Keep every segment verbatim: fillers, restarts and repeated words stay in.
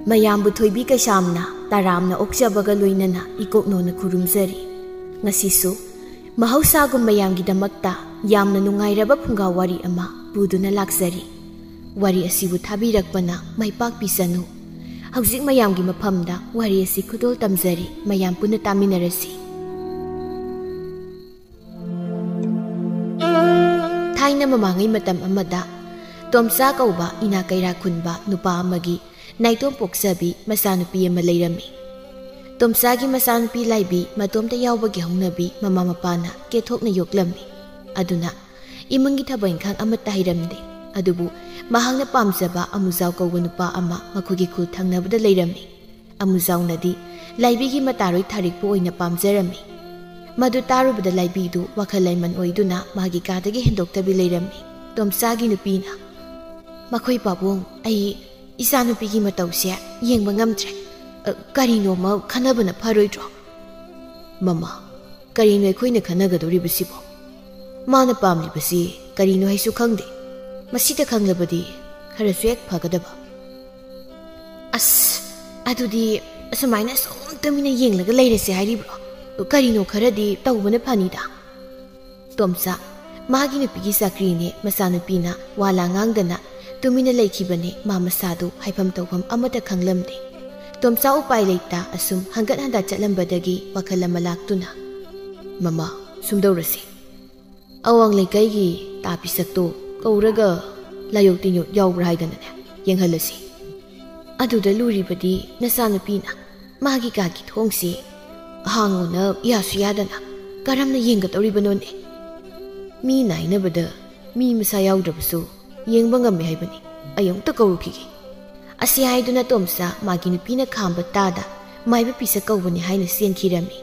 ꯃꯌꯥꯝꯕꯨ ꯊꯣꯏꯕꯤ ꯀꯩꯁꯥꯝꯅ ꯇꯔꯥꯝꯅ ꯑꯣꯛꯆꯕꯒ ꯂꯣꯏꯅꯅ ꯏꯀꯣꯛꯅꯣꯅ ꯈꯨꯔꯨꯝꯖꯔꯤ꯫ ꯉꯁꯤꯁꯨ ꯃꯍꯧꯁꯥꯒꯨꯝ ꯃꯌꯥꯝꯒꯤꯗꯃꯛꯇ ꯌꯥꯝꯅ ꯅꯨꯡꯉꯥꯏꯔꯕ ꯐꯨꯡꯒꯥ ꯋꯥꯔꯤ ꯑꯃ ꯄꯨꯗꯨꯅ ꯂꯥꯛꯆꯔꯤ꯫ ꯋꯥꯔꯤ ꯑꯁꯤꯕꯨ ꯊꯥꯕꯤꯔꯛꯄꯅ ꯃꯥꯏ ꯄꯥꯛꯄꯤꯁꯅꯨ꯫ ꯍꯧꯖꯤꯛ ꯃꯌꯥꯝꯒꯤ ꯃꯐꯝꯗ ꯋꯥꯔꯤ ꯑꯁꯤ ꯈꯨꯗꯣꯜ ꯇꯝꯖꯔꯤ, ꯃꯌꯥꯝ ꯄꯨꯟꯅ ꯇꯥꯃꯤꯟꯅꯔꯁꯤ꯫ ꯊꯥꯏꯅ ꯃꯃꯥꯡꯉꯩ ꯃꯇꯝ ꯑꯃꯗ ꯇꯣꯝꯆꯥ ꯀꯧꯕ ꯏꯅꯥ ꯀꯩꯔꯥ ꯈꯨꯟꯕ ꯅꯨꯄꯥ ꯑꯃꯒꯤ ꯅꯥꯏꯇꯣꯝ ꯄꯣꯛꯆꯕꯤ ꯃꯆꯥꯅꯨꯄꯤ ꯑꯃ ꯂꯩꯔꯝꯃꯤ꯫ ꯇꯣꯝꯆꯥꯒꯤ ꯃꯆꯥꯅꯨꯄꯤ ꯂꯥꯏꯕꯤ ꯃꯇꯣꯝꯇ ꯌꯥꯎꯕꯒꯤ ꯍꯧꯅꯕꯤ ꯃꯃꯥ ꯃꯄꯥꯅ ꯀꯦꯊꯣꯛꯅ ꯌꯣꯛꯂꯝꯃꯤ꯫ ꯑꯗꯨꯅ ꯏꯃꯨꯡꯒꯤ ꯊꯕꯛ ꯏꯪꯈꯥꯡ ꯑꯃꯠꯇ ꯍꯩꯔꯝꯗꯦ꯫ ꯑꯗꯨꯕꯨ ꯃꯍꯥꯛꯅ ꯄꯥꯝꯖꯕ ꯑꯃꯨꯖꯥꯎ ꯀꯧꯕ ꯅꯨꯄꯥ ꯑꯃ ꯃꯈꯣꯏꯒꯤ ꯈꯨꯜ ꯊꯪꯅꯕꯗ ꯂꯩꯔꯝꯃꯤ꯫ ꯑꯃꯨꯖꯥꯎꯅꯗꯤ ꯂꯥꯏꯕꯤꯒꯤ ꯃꯇꯥꯔꯣꯏ ꯊꯥꯔꯤꯛꯄꯨ ꯑꯣꯏꯅ ꯄꯥꯝꯖꯔꯝꯃꯤ꯫ ꯃꯗꯨ ꯇꯥꯔꯨꯕꯗ ꯂꯥꯏꯕꯤꯗꯨ ꯋꯥꯈꯜ ꯂꯩꯃꯟ ꯑꯣꯏꯗꯨꯅ ꯃꯥꯒꯤ ꯀꯥꯗꯒꯤ ꯍꯦꯟꯗꯣꯛꯇꯕꯤ ꯂꯩꯔꯝꯃꯤ꯫ ꯇꯣꯝꯆꯥꯒꯤ ꯅꯨꯄꯤꯅ, "ꯃꯈꯣꯏ ꯄꯥꯕꯨꯡ, ꯑꯩ ꯏꯆꯥꯅꯨꯄꯤꯒꯤ ꯃꯇꯧꯁꯦ ꯌꯦꯡꯕ ꯉꯝꯗ꯭ꯔꯦ꯫ ꯑ, ꯀꯔꯤꯅꯣꯃ ꯈꯟꯅꯕꯅ ꯐꯔꯣꯏꯗ꯭ꯔꯣ?" "ꯃꯃꯥ, ꯀꯔꯤꯅꯣ ꯑꯩꯈꯣꯏꯅ ꯈꯟꯅꯒꯗꯧꯔꯤꯕꯁꯤꯕꯣ? ꯃꯥꯅ ꯄꯥꯝꯂꯤꯕꯁꯤ ꯀꯔꯤꯅꯣ ꯍꯥꯏꯁꯨ ꯈꯪꯗꯦ꯫ ꯃꯁꯤꯗ ꯈꯪꯂꯕꯗꯤ ꯈꯔꯁꯨ ꯍꯦꯛ ꯐꯒꯗꯕ꯫ ꯑꯁ, ꯑꯗꯨꯗꯤ ꯑꯁꯨꯃꯥꯏꯅ ꯁꯨꯝ ꯇꯨꯃꯤꯟꯅ ꯌꯦꯡꯂꯒ ꯂꯩꯔꯁꯦ ꯍꯥꯏꯔꯤꯕ꯭ꯔꯣ? ꯀꯔꯤꯅꯣ ꯈꯔꯗꯤ ꯇꯧꯕꯅ ꯐꯅꯤꯗ꯫" ꯇꯣꯝꯆꯥ, ꯃꯥꯒꯤ ꯅꯨꯄꯤꯒꯤ ꯆꯥꯀ꯭ꯔꯤꯅꯦ, ꯃꯆꯥꯅꯨꯄꯤꯅ ꯋꯥ ꯂꯥ ꯉꯥꯡꯗꯅ ꯇꯨꯃꯤꯟꯅ ꯂꯩꯈꯤꯕꯅꯦ꯫ ꯃꯥ ꯃꯁꯥꯗꯨ ꯍꯥꯏꯐꯝ ꯇꯧꯐꯝ ꯑꯃꯠꯇ ꯈꯪꯂꯝꯗꯦ꯫ ꯇꯣꯝꯆꯥ ꯎꯄꯥꯏ ꯂꯩꯇ ꯑꯁꯨꯝ ꯍꯪꯒꯠ ꯍꯟꯗ ꯆꯠꯂꯝꯕꯗꯒꯤ ꯋꯥꯈꯜ ꯑꯃ ꯂꯥꯛꯇꯨꯅ, "ꯃꯃꯥ, ꯁꯨꯝꯗꯧꯔꯁꯤ꯫ ꯑꯋꯥꯡ ꯂꯩꯀꯥꯏꯒꯤ ꯇꯥ ꯄꯤꯁꯛꯇꯣ ꯀꯧꯔꯒ ꯂꯥꯏꯌꯣꯛ ꯇꯤꯟꯌꯣꯛ ꯌꯥꯎꯕ꯭ꯔꯥ ꯍꯥꯏꯗꯅꯅꯦ, ꯌꯦꯡꯍꯜꯂꯁꯤ꯫" ꯑꯗꯨꯗ ꯂꯨꯔꯤꯕꯗꯤ ꯅꯆꯥꯅꯨꯄꯤꯅ ꯃꯥꯒꯤ ꯀꯥꯒꯤ ꯊꯣꯡꯁꯦ ꯍꯥꯡꯉꯣꯅ ꯌꯥꯁꯨ ꯌꯥꯗꯅ ꯀꯔꯝꯅ ꯌꯦꯡꯒꯗꯧꯔꯤꯕꯅꯣꯅꯦ? ꯃꯤ ꯅꯥꯏꯅꯕꯗ ꯃꯤ ꯃꯁꯥ ꯌꯥꯎꯗ꯭ꯔꯕꯁꯨ ꯌꯦꯡꯕ ꯉꯝꯃꯦ ꯍꯥꯏꯕꯅꯤ꯫ ꯑꯩ ꯑꯃꯨꯛꯇ ꯀꯧꯔꯨꯈꯤꯒꯦ꯫ ꯑꯁꯤ ꯍꯥꯏꯗꯨꯅ ꯇꯣꯝꯆꯥ ꯃꯥꯒꯤ ꯅꯨꯄꯤꯅ ꯈꯥꯝꯕ ꯇꯥꯗ ꯃꯥꯏꯕ ꯄꯤꯁꯛ ꯀꯧꯕꯅꯤ ꯍꯥꯏꯅ ꯆꯦꯟꯈꯤꯔꯝꯃꯤ꯫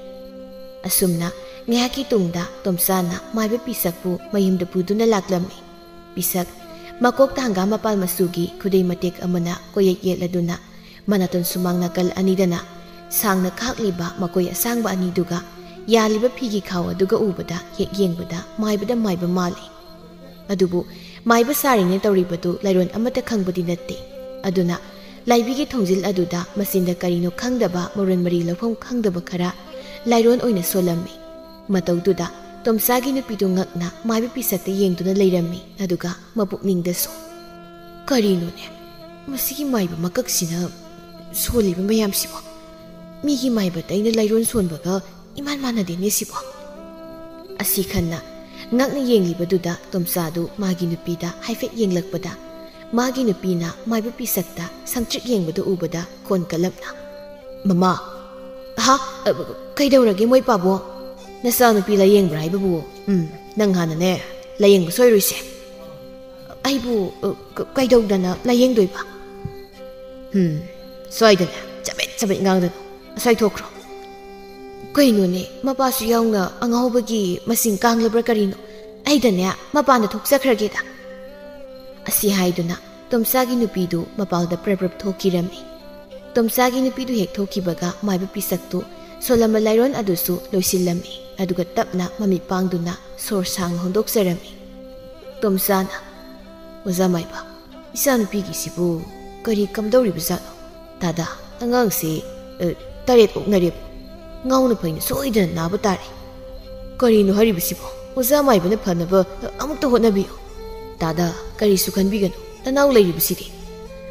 ꯑꯁꯨꯝꯅ ꯉꯥꯏꯍꯥꯛꯀꯤ ꯇꯨꯡꯗ ꯇꯣꯝꯆꯥꯅ ꯃꯥꯏꯕ ꯄꯤꯁꯛꯄꯨ ꯃꯌꯨꯝꯗ ꯄꯨꯗꯨꯅ ꯂꯥꯛꯂꯝꯃꯤ꯫ ꯄꯤꯁꯛ ꯃꯀꯣꯛꯇ ꯍꯪꯒꯥꯝ ꯃꯄꯥꯜ ꯃꯆꯨꯒꯤ ꯈꯨꯗꯩ ꯃꯇꯦꯛ ꯑꯃꯅ ꯀꯣꯌꯦꯠ ꯌꯦꯠꯂꯗꯨꯅ ꯃꯅꯥꯇꯣꯟ ꯁꯨꯃꯥꯡ ꯅꯥꯀꯜ ꯑꯅꯤꯗꯅ ꯁꯥꯡꯅ ꯈꯥꯛꯂꯤꯕ ꯃꯀꯣꯏ ꯑꯁꯥꯡꯕ ꯑꯅꯤꯗꯨꯒ ꯌꯥꯜꯂꯤꯕ ꯐꯤꯒꯤ ꯈꯥꯎ ꯑꯗꯨꯒ ꯎꯕꯗ ꯍꯦꯛ ꯌꯦꯡꯕꯗ ꯃꯥꯏꯕꯗ ꯃꯥꯏꯕ ꯃꯥꯜꯂꯤ꯫ ꯑꯗꯨꯕꯨ ꯃꯥꯏꯕ ꯁꯥꯔꯤꯅꯦ ꯇꯧꯔꯤꯕꯗꯨ ꯂꯥꯏꯔꯣꯟ ꯑꯃꯠꯇ ꯈꯪꯕꯗꯤ ꯅꯠꯇꯦ꯫ ꯑꯗꯨꯅ ꯂꯥꯏꯕꯤꯒꯤ ꯊꯣꯡꯖꯤꯜ ꯑꯗꯨꯗ ꯃꯆꯤꯟꯗ ꯀꯔꯤꯅꯣ ꯈꯪꯗꯕ, ꯃꯔꯣꯟ ꯃꯔꯤ ꯂꯧꯐꯝ ꯈꯪꯗꯕ ꯈꯔ ꯂꯥꯏꯔꯣꯟ ꯑꯣꯏꯅ ꯁꯣꯜꯂꯝꯃꯤ꯫ ꯃꯇꯧꯗꯨꯗ ꯇꯣꯝꯆꯥꯒꯤ ꯅꯨꯄꯤꯗꯨ ꯉꯛꯅ ꯃꯥꯏꯕ ꯄꯤꯁꯛꯇ ꯌꯦꯡꯗꯨꯅ ꯂꯩꯔꯝꯃꯤ꯫ ꯑꯗꯨꯒ ꯃꯄꯨꯛꯅꯤꯡꯗꯁꯨ, "ꯀꯔꯤꯅꯣꯅꯦ, ꯃꯁꯤꯒꯤ ꯃꯥꯏꯕ ꯃꯀꯛꯁꯤꯅ ꯁꯣꯜꯂꯤꯕ ꯃꯌꯥꯝꯁꯤꯕꯣ? ꯃꯤꯒꯤ ꯃꯥꯏꯕꯗ ꯑꯩꯅ ꯂꯥꯏꯔꯣꯟ ꯁꯣꯟꯕꯒ ꯏꯃꯥꯟ ꯃꯥꯟꯅꯗꯦꯅꯦ ꯁꯤꯕꯣ?" ꯑꯁꯤ ꯈꯟꯅ ꯉꯛꯅ ꯌꯦꯡꯂꯤꯕꯗꯨꯗ ꯇꯣꯝꯆꯥꯗꯨ ꯃꯥꯒꯤ ꯅꯨꯄꯤꯗ ꯍꯥꯏꯐꯦꯠ ꯌꯦꯡꯂꯛꯄꯗ, ꯃꯥꯒꯤ ꯅꯨꯄꯤꯅ ꯃꯥꯏꯕ ꯄꯤꯁꯛꯇ ꯁꯪꯇ꯭ꯔꯤꯛ ꯌꯦꯡꯕꯗꯨ ꯎꯕꯗ ꯈꯣꯟ ꯀꯜꯂꯞꯅ, "ꯃꯃꯥ!" "ꯍꯥ? ꯑ, ꯀꯩꯗꯧꯔꯒꯦ ꯃꯣꯏ ꯄꯥꯕꯣ?" "ꯅꯆꯥꯅꯨꯄꯤ ꯂꯥꯌꯦꯡꯕ꯭ꯔꯥ ꯍꯥꯏꯕꯕꯨ?" "ꯎꯝ, ꯅꯪ ꯍꯥꯟꯅꯅꯦ ꯂꯥꯌꯦꯡꯕ ꯁꯣꯏꯔꯣꯏꯁꯦ꯫" "ꯑꯩꯕꯨ, ꯑ, ꯀ-, ꯀꯩꯗꯧꯗꯅ ꯂꯥꯌꯦꯡꯗꯣꯏꯕ?" "ꯎꯝ, ꯁ꯭ꯋꯥꯏꯗꯅꯦ ꯆꯕꯦꯠ ꯆꯕꯦꯠ ꯉꯥꯡꯗꯅ ꯑꯁ꯭ꯋꯥꯏ ꯊꯣꯛꯈ꯭ꯔꯣ꯫" "ꯀꯩꯅꯣꯅꯦ, ꯃꯄꯥꯁꯨ ꯌꯥꯎꯅ ꯑꯉꯥꯎꯕꯒꯤ ꯃꯁꯤꯡ ꯀꯥꯡꯂꯕ꯭ꯔꯥ ꯀꯔꯤꯅꯣ? ꯑꯩꯗꯅꯦ ꯃꯄꯥꯟꯗ ꯊꯣꯛꯆꯈ꯭ꯔꯒꯦꯗ꯫" ꯑꯁꯤ ꯍꯥꯏꯗꯨꯅ ꯇꯣꯝꯆꯥꯒꯤ ꯅꯨꯄꯤꯗꯨ ꯃꯄꯥꯜꯗ ꯄ꯭ꯔꯞ ꯄ꯭ꯔꯞ ꯊꯣꯛꯈꯤꯔꯝꯃꯤ꯫ ꯇꯣꯝꯆꯥꯒꯤ ꯅꯨꯄꯤꯗꯨ ꯍꯦꯛ ꯊꯣꯛꯈꯤꯕꯒ ꯃꯥꯏꯕ ꯄꯤꯁꯛꯇꯨ ꯁꯣꯜꯂꯝꯕ ꯂꯥꯏꯔꯣꯟ ꯑꯗꯨꯁꯨ ꯂꯣꯏꯁꯤꯜꯂꯝꯃꯤ꯫ ꯑꯗꯨꯒ ꯇꯞꯅ ꯃꯃꯤꯠ ꯄꯥꯡꯗꯨꯅ ꯁꯣꯔ ꯁꯥꯡꯅ ꯍꯣꯟꯗꯣꯛꯆꯔꯝꯃꯤ꯫ ꯇꯣꯝꯆꯥꯅ, "ꯑꯣꯖꯥ ꯃꯥꯏꯕ, ꯏꯆꯥꯅꯨꯄꯤꯒꯤꯁꯤꯕꯨ ꯀꯔꯤ ꯀꯝꯗꯧꯔꯤꯕꯖꯥꯠꯅꯣ? ꯗꯥꯗꯥ, ꯑꯉꯥꯡꯁꯤ, ꯑ, ꯇꯔꯦꯠ ꯑꯣꯛꯅꯔꯦꯕ꯫ ꯉꯥꯎꯅ ꯐꯩꯅ ꯁꯣꯏꯗꯅ ꯅꯥꯕ ꯇꯥꯔꯦ꯫ ꯀꯔꯤꯅꯣ ꯍꯥꯏꯔꯤꯕꯁꯤꯕꯣ? ꯑꯣꯖꯥ ꯃꯥꯏꯕꯅ ꯐꯅꯕ ꯑꯃꯨꯛꯇ ꯍꯣꯠꯅꯕꯤꯌꯨ꯫" "ꯗꯥꯗꯥ, ꯀꯔꯤꯁꯨ ꯈꯟꯕꯤꯒꯅꯨ꯫ ꯅꯅꯥꯎ ꯂꯩꯔꯤꯕꯁꯤꯗꯤ꯫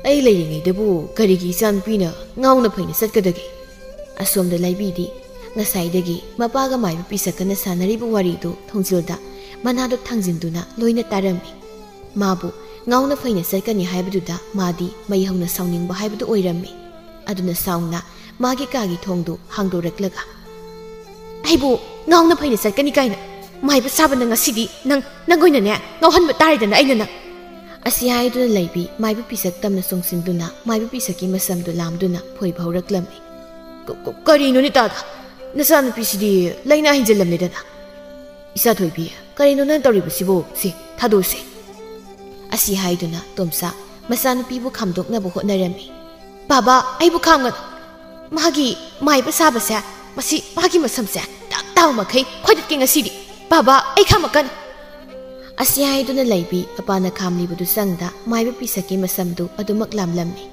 ꯑꯩ ꯂꯩꯔꯤꯉꯩꯗꯕꯨ ꯀꯔꯤꯒꯤ ꯏꯆꯥꯅꯨꯄꯤꯅ ꯉꯥꯎꯅ ꯐꯩꯅ ꯆꯠꯀꯗꯒꯦ?" ꯑꯁꯣꯝꯗ ꯂꯥꯏꯕꯤꯗꯤ ꯉꯁꯥꯏꯗꯒꯤ ꯃꯄꯥꯒ ꯃꯥꯏꯕ ꯄꯤꯁꯛꯀꯅ ꯁꯥꯟꯅꯔꯤꯕ ꯋꯥꯔꯤꯗꯨ ꯊꯣꯡꯖꯤꯜꯗ ꯃꯅꯥꯗꯣ ꯊꯥꯡꯖꯤꯟꯗꯨꯅ ꯂꯣꯏꯅ ꯇꯥꯔꯝꯃꯤ꯫ ꯃꯥꯕꯨ ꯉꯥꯎꯅ ꯐꯩꯅ ꯆꯠꯀꯅꯤ ꯍꯥꯏꯕꯗꯨꯗ ꯃꯥꯗꯤ ꯃꯩ ꯍꯧꯅ ꯁꯥꯎꯅꯤꯡꯕ ꯍꯥꯏꯕꯗꯨ ꯑꯣꯏꯔꯝꯃꯤ꯫ ꯑꯗꯨꯅ ꯁꯥꯎꯅ ꯃꯥꯒꯤ ꯀꯥꯒꯤ ꯊꯣꯡꯗꯨ ꯍꯥꯡꯗꯣꯔꯛꯂꯒ, "ꯑꯩꯕꯨ ꯉꯥꯎꯅ ꯐꯩꯅ ꯆꯠꯀꯅꯤ ꯀꯥꯏꯅ? ꯃꯥꯏꯕ ꯁꯥꯕꯅ ꯉꯁꯤꯗꯤ ꯅꯪ, ꯅꯪ ꯑꯣꯏꯅꯅꯦ ꯉꯥꯎꯍꯟꯕ ꯇꯥꯔꯦꯗꯅ ꯑꯩꯅ ꯅꯪ!" ꯑꯁꯤ ꯍꯥꯏꯗꯨꯅ ꯂꯩꯕꯤ ꯃꯥꯏꯕ ꯄꯤꯁꯛ ꯇꯝꯅ ꯆꯣꯡꯁꯤꯟꯗꯨꯅ ꯃꯥꯏꯕ ꯄꯤꯁꯛꯀꯤ ꯃꯁꯝꯗꯨ ꯂꯥꯝꯗꯨꯅ ꯐꯣꯏꯕ ꯍꯧꯔꯛꯂꯝꯃꯤ꯫ "ꯀ-, ꯀ-, ꯀꯔꯤꯅꯣꯅꯦ ꯇꯥꯗ? ꯅꯆꯥꯅꯨꯄꯤꯁꯤꯗꯤ ꯂꯥꯏꯅꯥ ꯍꯦꯟꯖꯤꯜꯂꯝꯂꯦꯗꯅ꯫ ꯏꯆꯥ ꯊꯣꯏꯕꯤ, ꯀꯔꯤꯅꯣ ꯅꯪ ꯇꯧꯔꯤꯕꯁꯤꯕꯨ? ꯁꯤ ꯊꯥꯗꯣꯛꯎꯁꯦ꯫" ꯑꯁꯤ ꯍꯥꯏꯗꯨꯅ ꯇꯣꯝꯆꯥ ꯃꯆꯥꯅꯨꯄꯤꯕꯨ ꯈꯥꯝꯗꯣꯛꯅꯕ ꯍꯣꯠꯅꯔꯝꯃꯤ꯫ "ꯕꯥꯕꯥ, ꯑꯩꯕꯨ ꯈꯥꯝꯒꯅꯨ꯫ ꯃꯥꯒꯤ ꯃꯥꯏꯕ ꯁꯥꯕꯁꯦ, ꯃꯁꯤ ꯃꯥꯒꯤ ꯃꯁꯝꯁꯦ ꯇꯥꯛ ꯇꯥꯕ ꯃꯈꯩ ꯈꯣꯏꯗꯠꯀꯦ ꯉꯁꯤꯗꯤ꯫ ꯕꯥꯕꯥ, ꯑꯩ ꯈꯥꯝꯃꯛꯀꯅꯨ꯫" ꯑꯁꯤ ꯍꯥꯏꯗꯨꯅ ꯂꯩꯕꯤ ꯃꯄꯥꯅ ꯈꯥꯝꯂꯤꯕꯗꯨ ꯆꯪꯗ ꯃꯥꯏꯕ ꯄꯤꯁꯛꯀꯤ ꯃꯁꯝꯗꯨ ꯑꯗꯨꯃꯛ ꯂꯥꯝꯂꯝꯃꯤ꯫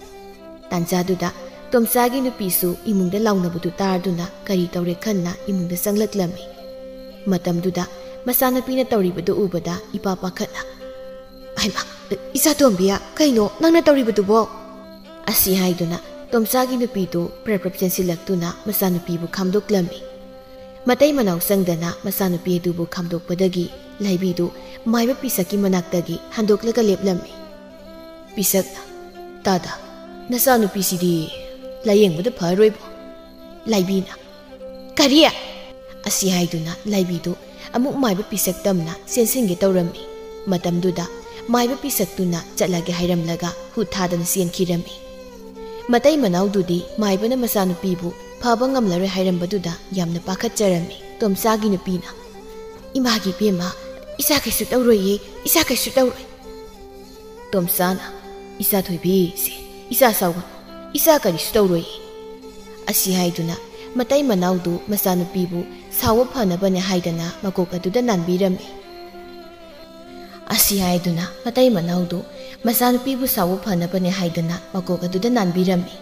ꯇꯥꯟꯖꯥꯗꯨꯗ ꯇꯣꯝꯆꯥꯒꯤ ꯅꯨꯄꯤꯁꯨ ꯏꯃꯨꯡꯗ ꯂꯥꯎꯅꯕꯗꯨ ꯇꯥꯔꯗꯨꯅ ꯀꯔꯤ ꯇꯧꯔꯦ ꯈꯟꯅ ꯏꯃꯨꯡꯗ ꯆꯪꯂꯛꯂꯝꯃꯤ꯫ ꯃꯇꯝꯗꯨꯗ ꯃꯆꯥꯅꯨꯄꯤꯅ ꯇꯧꯔꯤꯕꯗꯨ ꯎꯕꯗ ꯏꯄꯥ ꯄꯥꯈꯠꯅ, "ꯍꯩꯃꯥ, ꯏꯆꯥ ꯇꯣꯝꯕꯤ, ꯀꯩꯅꯣ ꯅꯪꯅ ꯇꯧꯔꯤꯕꯗꯨꯕꯣ?" ꯑꯁꯤ ꯍꯥꯏꯗꯨꯅ ꯇꯣꯝꯆꯥꯒꯤ ꯅꯨꯄꯤꯗꯨ ꯄ꯭ꯔꯞ ꯄ꯭ꯔꯞ ꯆꯦꯟꯁꯤꯜꯂꯛꯇꯨꯅ ꯃꯆꯥꯅꯨꯄꯤꯕꯨ ꯈꯥꯝꯗꯣꯛꯂꯝꯃꯤ꯫ ꯃꯇꯩ ꯃꯅꯥꯎ ꯆꯪꯗꯅ ꯃꯆꯥꯅꯨꯄꯤ ꯑꯗꯨꯕꯨ ꯈꯥꯝꯗꯣꯛꯄꯗꯒꯤ ꯂꯥꯏꯕꯤꯗꯨ ꯃꯥꯏꯕ ꯄꯤꯁꯛꯀꯤ ꯃꯅꯥꯛꯇꯒꯤ ꯍꯟꯗꯣꯛꯂꯒ ꯂꯦꯞꯂꯝꯃꯤ꯫ ꯄꯤꯁꯛꯅ, "ꯇꯥꯗ, ꯅꯆꯥꯅꯨꯄꯤꯁꯤꯗꯤ ꯂꯥꯌꯦꯡꯕꯗ ꯐꯔꯣꯏꯕꯣ?" ꯂꯥꯏꯕꯤꯅ, "ꯀꯔꯤ?" ꯑꯁꯤ ꯍꯥꯏꯗꯨꯅ ꯂꯥꯏꯕꯤꯗꯨ ꯑꯃꯨꯛ ꯃꯥꯏꯕ ꯄꯤꯁꯛ ꯇꯝꯅ ꯆꯦꯟꯁꯤꯟꯒꯦ ꯇꯧꯔꯝꯃꯤ꯫ ꯃꯇꯝꯗꯨꯗ ꯃꯥꯏꯕ ꯄꯤꯁꯛꯇꯨꯅ ꯆꯠꯂꯒꯦ ꯍꯥꯏꯔꯝꯂꯒ ꯍꯨꯠ ꯊꯥꯗꯅ ꯆꯦꯟꯈꯤꯔꯝꯃꯤ꯫ ꯃꯇꯩ ꯃꯅꯥꯎꯗꯨꯗꯤ ꯃꯥꯏꯕꯅ ꯃꯆꯥꯅꯨꯄꯤꯕꯨ ꯐꯕ ꯉꯝꯂꯔꯣꯏ ꯍꯥꯏꯔꯝꯕꯗꯨꯗ ꯌꯥꯝꯅ ꯄꯥꯈꯠꯆꯔꯝꯃꯤ꯫ ꯇꯣꯝꯆꯥꯒꯤ ꯅꯨꯄꯤꯅ, "ꯏꯃꯥꯒꯤ ꯏꯕꯦꯝꯃ, ꯏꯆꯥ ꯀꯩꯁꯨ ꯇꯧꯔꯣꯏꯌꯦ, ꯏꯆꯥ ꯀꯩꯁꯨ ꯇꯧꯔꯣꯏ꯫" ꯇꯣꯝꯆꯥꯅ, "ꯏꯆꯥ ꯊꯣꯏꯕꯤ, ꯁꯦ, ꯏꯆꯥ ꯁꯥꯎꯒꯅꯨ, ꯏꯆꯥ ꯀꯔꯤꯁꯨ ꯇꯧꯔꯣꯏꯌꯦ꯫" ꯑꯁꯤ ꯍꯥꯏꯗꯨꯅ ꯃꯇꯩ ꯃꯅꯥꯎꯗꯨ ꯃꯆꯥꯅꯨꯄꯤꯕꯨ ꯁꯥꯎꯕ ꯐꯅꯕꯅꯦ ꯍꯥꯏꯗꯅ ꯃꯀꯣꯛ ꯑꯗꯨꯗ ꯅꯥꯟꯕꯤꯔꯝꯃꯤ꯫ ꯑꯁꯤ ꯍꯥꯏꯗꯨꯅ ꯃꯇꯩ ꯃꯅꯥꯎꯗꯨ ꯃꯆꯥꯅꯨꯄꯤꯕꯨ ꯁꯥꯎꯕ ꯐꯅꯕꯅꯦ ꯍꯥꯏꯗꯅ ꯃꯀꯣꯛ ꯑꯗꯨꯗ ꯅꯥꯟꯕꯤꯔꯝꯃꯤ꯫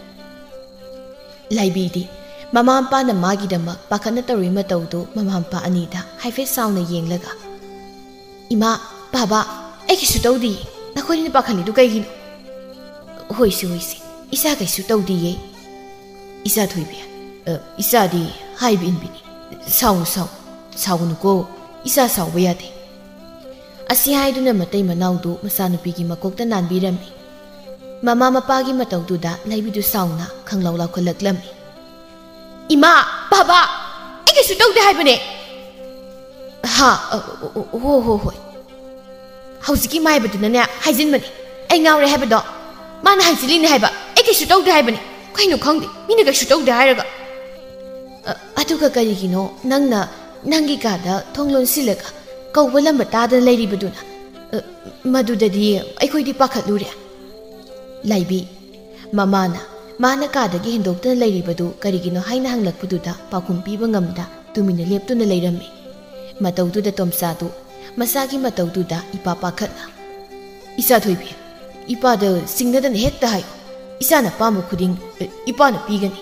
ꯂꯥꯏꯕꯤꯗꯤ ꯃꯃꯥ ꯃꯄꯥꯅ ꯃꯥꯒꯤꯗꯃꯛ ꯄꯥꯈꯠꯅ ꯇꯧꯔꯤ ꯃꯇꯧꯗꯨ ꯃꯃꯥ ꯃꯄꯥ ꯑꯅꯤꯗ ꯍꯥꯏꯐꯦꯠ ꯁꯥꯎꯅ ꯌꯦꯡꯂꯒ, "ꯏꯃꯥ, ꯕꯥꯕꯥ, ꯑꯩ ꯀꯩꯁꯨ ꯇꯧꯗꯤꯌꯦ꯫ ꯅꯈꯣꯏꯅ ꯄꯥꯈꯠꯂꯤꯗꯨ ꯀꯩꯒꯤꯅꯣ?" "ꯍꯣꯏꯁꯦ, ꯍꯣꯏꯁꯦ, ꯏꯆꯥ ꯀꯩꯁꯨ ꯇꯧꯗꯤꯌꯦ꯫ ꯏꯆꯥ ꯊꯣꯏꯕꯤ, ꯑ, ꯏꯆꯥꯗꯤ ꯍꯥꯏꯕ ꯏꯟꯕꯤꯅꯤ꯫ ꯁꯥꯎꯅꯨ, ꯁꯥꯎ, ꯁꯥꯎꯒꯅꯨꯀꯣ꯫ ꯏꯆꯥ ꯁꯥꯎꯕ ꯌꯥꯗꯦ꯫" ꯑꯁꯤ ꯍꯥꯏꯗꯨꯅ ꯃꯇꯩ ꯃꯅꯥꯎꯗꯨ ꯃꯆꯥꯅꯨꯄꯤꯒꯤ ꯃꯀꯣꯛꯇ ꯅꯥꯟꯕꯤꯔꯝꯃꯤ꯫ ꯃꯃꯥ ꯃꯄꯥꯒꯤ ꯃꯇꯧꯗꯨꯗ ꯂꯥꯏꯕꯤꯗꯨ ꯁꯥꯎꯅ ꯈꯪꯂꯥꯎ ꯂꯥꯎꯈꯠꯂꯛꯂꯝꯃꯤ꯫ "ꯏꯃꯥ, ꯕꯥꯕꯥ, ꯑꯩ ꯀꯩꯁꯨ ꯇꯧꯗꯦ ꯍꯥꯏꯕꯅꯦ꯫" "ꯍꯥ? ꯑ, ꯑꯣ, ꯑꯣ, ꯍꯣ, ꯍꯣ, ꯍꯣꯏ꯫ ꯍꯧꯖꯤꯛꯀꯤ ꯃꯥꯏꯕꯗꯨꯅꯅꯦ ꯍꯥꯏꯖꯤꯟꯕꯅꯦ꯫ ꯑꯩ ꯉꯥꯎꯔꯦ ꯍꯥꯏꯕꯗꯣ ꯃꯥꯅ ꯍꯥꯏꯖꯤꯜꯂꯤꯅꯦ ꯍꯥꯏꯕ꯫ ꯑꯩ ꯀꯩꯁꯨ ꯇꯧꯗꯦ ꯍꯥꯏꯕꯅꯦ꯫ ꯀꯩꯅꯣ ꯈꯪꯗꯦ, ꯃꯤꯅ ꯀꯩꯁꯨ ꯇꯧꯗꯦ ꯍꯥꯏꯔꯒ꯫" "ꯑ, ꯑꯗꯨꯒ ꯀꯔꯤꯒꯤꯅꯣ ꯅꯪꯅ ꯅꯪꯒꯤ ꯀꯥꯗ ꯊꯣꯡ ꯂꯣꯟꯁꯤꯜꯂꯒ ꯀꯧꯕ ꯂꯝꯕ ꯇꯥꯗꯅ ꯂꯩꯔꯤꯕꯗꯨꯅ?" "ꯑ, ꯃꯗꯨꯗꯗꯤ ꯑꯩꯈꯣꯏꯗꯤ ꯄꯥꯈꯠꯂꯨꯔꯦ꯫" ꯂꯥꯏꯕꯤ, ꯃꯃꯥꯅ ꯃꯥꯅ ꯀꯥꯗꯒꯤ ꯍꯦꯟꯗꯣꯛꯇꯅ ꯂꯩꯔꯤꯕꯗꯨ ꯀꯔꯤꯒꯤꯅꯣ ꯍꯥꯏꯅ ꯍꯪꯂꯛꯄꯗꯨꯗ ꯄꯥꯎꯈꯨꯝ ꯄꯤꯕ ꯉꯝꯗ ꯇꯨꯃꯤꯟꯅ ꯂꯦꯞꯇꯨꯅ ꯂꯩꯔꯝꯃꯤ꯫ ꯃꯇꯧꯗꯨꯗ ꯇꯣꯝꯆꯥꯗꯨ ꯃꯆꯥꯒꯤ ꯃꯇꯧꯗꯨꯗ ꯏꯄꯥ ꯄꯥꯈꯠꯅ, "ꯏꯆꯥ ꯊꯣꯏꯕꯤ, ꯏꯄꯥꯗ ꯆꯤꯡꯅꯗꯅ ꯍꯦꯛꯇ ꯍꯥꯏꯌꯨ꯫ ꯏꯆꯥꯅ ꯄꯥꯝꯕ ꯈꯨꯗꯤꯡ, ꯑ, ꯏꯄꯥꯅ ꯄꯤꯒꯅꯤ꯫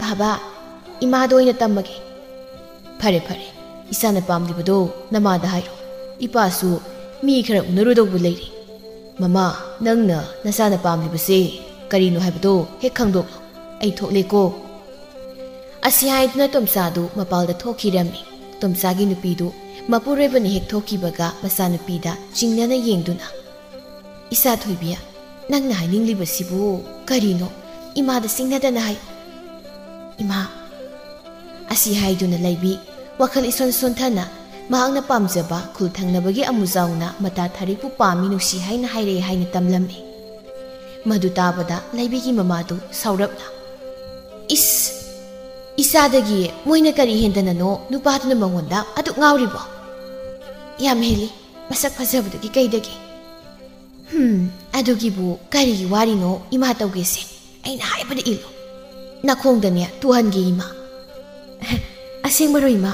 ꯕꯥꯕꯥ, ꯏꯃꯥꯗ ꯑꯣꯏꯅ ꯇꯝꯃꯒꯦ꯫ ꯐꯔꯦ, ꯐꯔꯦ, ꯏꯆꯥꯅ ꯄꯥꯝꯂꯤꯕꯗꯣ ꯅꯃꯥꯗ ꯍꯥꯏꯔꯣ꯫ ꯏꯄꯥꯁꯨ ꯃꯤ ꯈꯔ ꯎꯅꯔꯨꯗꯧꯕ ꯂꯩꯔꯤ꯫ ꯃꯃꯥ, ꯅꯪꯅ ꯅꯆꯥꯅ ꯄꯥꯝꯂꯤꯕꯁꯦ ꯀꯔꯤꯅꯣ ꯍꯥꯏꯕꯗꯣ ꯍꯦꯛ ꯈꯪꯗꯣꯛꯂꯣ꯫ ꯑꯩ ꯊꯣꯛꯂꯦꯀꯣ꯫ ꯑꯁꯤ ꯍꯥꯏꯗꯨꯅ ꯇꯣꯝꯆꯥꯗꯨ ꯃꯄꯥꯜꯗ ꯊꯣꯛꯈꯤꯔꯝꯃꯤ꯫ ꯇꯣꯝꯆꯥꯒꯤ ꯅꯨꯄꯤꯗꯨ ꯃꯄꯨꯔꯣꯏꯕꯅ ꯍꯦꯛ ꯊꯣꯛꯈꯤꯕꯒ ꯃꯆꯥꯅꯨꯄꯤꯗ ꯆꯤꯡꯅꯅ ꯌꯦꯡꯗꯨꯅ, "ꯏꯆꯥ ꯊꯣꯏꯕꯤ, ꯅꯪꯅ ꯍꯥꯏꯅꯤꯡꯂꯤꯕꯁꯤꯕꯨ ꯀꯔꯤꯅꯣ? ꯏꯃꯥꯗ ꯆꯤꯡꯅꯗꯅ ꯍꯥꯏꯌꯨ, ꯏꯃꯥ꯫" ꯑꯁꯤ ꯍꯥꯏꯗꯨꯅ ꯂꯩꯕꯤ ꯋꯥꯈꯜ ꯏꯁꯣꯟ ꯁꯣꯟꯊꯅ ꯃꯍꯥꯛꯅ ꯄꯥꯝꯖꯕ ꯈꯨꯜ ꯊꯪꯅꯕꯒꯤ ꯑꯃꯨꯖꯥꯎꯅ ꯃꯇꯥ ꯊꯥꯔꯤꯛꯄꯨ ꯄꯥꯝꯃꯤ ꯅꯨꯡꯁꯤ ꯍꯥꯏꯅ ꯍꯥꯏꯔꯛꯑꯦ ꯍꯥꯏꯅ ꯇꯝꯂꯝꯃꯤ꯫ ꯃꯗꯨ ꯇꯥꯕꯗ ꯂꯩꯕꯤꯒꯤ ꯃꯃꯥꯗꯨ ꯁꯥꯎꯔꯞꯅ, "ꯏꯁ! ꯏꯆꯥꯗꯒꯤ ꯃꯣꯏꯅ ꯀꯔꯤ ꯍꯦꯟꯗꯅꯅꯣ ꯅꯨꯄꯥꯗꯨꯅ ꯃꯉꯣꯟꯗ ꯑꯗꯨꯛ ꯉꯥꯎꯔꯤꯕꯣ? ꯌꯥꯝ ꯍꯦꯜꯂꯤ, ꯃꯁꯛ ꯐꯖꯕꯗꯒꯤ ꯀꯩꯗꯒꯤ꯫ ꯍꯨꯝ, ꯑꯗꯨꯒꯤꯕꯨ ꯀꯔꯤꯒꯤ ꯋꯥꯔꯤꯅꯣ ꯏꯃꯥ ꯇꯧꯒꯦꯁꯦ? ꯑꯩꯅ ꯍꯥꯏꯕꯗ ꯏꯜꯂꯨ꯫ ꯅꯈꯣꯡꯗꯅꯦ ꯇꯨꯍꯟꯒꯦ ꯏꯃꯥ꯫" "ꯑꯁꯦꯡꯕꯔꯣ ꯏꯃꯥ?"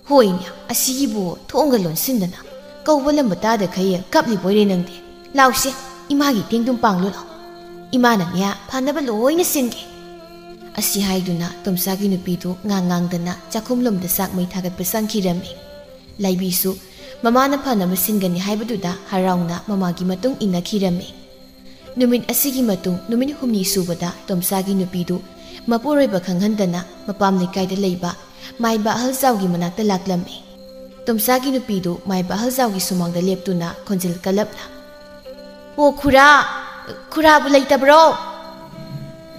"ꯍꯣꯏꯅꯦ, ꯑꯁꯤꯒꯤꯕꯨ ꯊꯣꯡꯒ ꯂꯣꯟꯁꯤꯟꯗꯅ ꯀꯧꯕ ꯂꯝꯕ ꯇꯥꯗꯈꯩ ꯀꯞꯂꯤꯕꯣꯏꯔꯦ ꯅꯪꯗꯤ꯫ ꯂꯥꯎꯁꯦ, ꯏꯃꯥꯒꯤ ꯏꯇꯦꯡꯗꯨꯝ ꯄꯥꯡꯂꯨ ꯂꯥꯎ꯫ ꯏꯃꯥꯅꯅꯦ ꯐꯅꯕ ꯂꯣꯏꯅ ꯁꯤꯟꯒꯦ꯫" ꯑꯁꯤ ꯍꯥꯏꯗꯨꯅ ꯇꯣꯝꯆꯥꯒꯤ ꯅꯨꯄꯤꯗꯨ ꯉꯥꯡ ꯉꯥꯡꯗꯅ ꯆꯥꯛꯈꯨꯝꯂꯣꯝꯗ ꯆꯥꯛ ꯃꯩ ꯊꯥꯒꯠꯄ ꯆꯪꯈꯤꯔꯝꯃꯤ꯫ ꯂꯥꯏꯕꯤꯁꯨ ꯃꯃꯥꯅ ꯐꯅꯕ ꯁꯤꯟꯒꯅꯤ ꯍꯥꯏꯕꯗꯨꯗ ꯍꯔꯥꯎꯅ ꯃꯃꯥꯒꯤ ꯃꯇꯨꯡ ꯏꯟꯅꯈꯤꯔꯝꯃꯤ꯫ ꯅꯨꯃꯤꯠ ꯑꯁꯤꯒꯤ ꯃꯇꯨꯡ ꯅꯨꯃꯤꯠ ꯍꯨꯝꯅꯤ ꯁꯨꯕꯗ ꯇꯣꯝꯆꯥꯒꯤ ꯅꯨꯄꯤꯗꯨ ꯃꯄꯨꯔꯣꯏꯕ ꯈꯪꯍꯟꯗꯅ ꯃꯄꯥꯝ ꯂꯩꯀꯥꯏꯗ ꯂꯩꯕ ꯃꯥꯏꯕ ꯑꯍꯜꯖꯥꯎꯒꯤ ꯃꯅꯥꯛꯇ ꯂꯥꯛꯂꯝꯃꯤ꯫ ꯇꯣꯝꯆꯥꯒꯤ ꯅꯨꯄꯤꯗꯨ ꯃꯥꯏꯕ ꯑꯍꯜꯖꯥꯎꯒꯤ ꯁꯨꯃꯥꯡꯗ ꯂꯦꯞꯇꯨꯅ ꯈꯣꯟꯖꯦꯜ ꯀꯜꯂꯞꯅ, "ꯑꯣ ꯈꯨꯔꯥ, ꯈꯨꯔꯥꯕꯨ ꯂꯩꯇꯕ꯭ꯔꯣ?"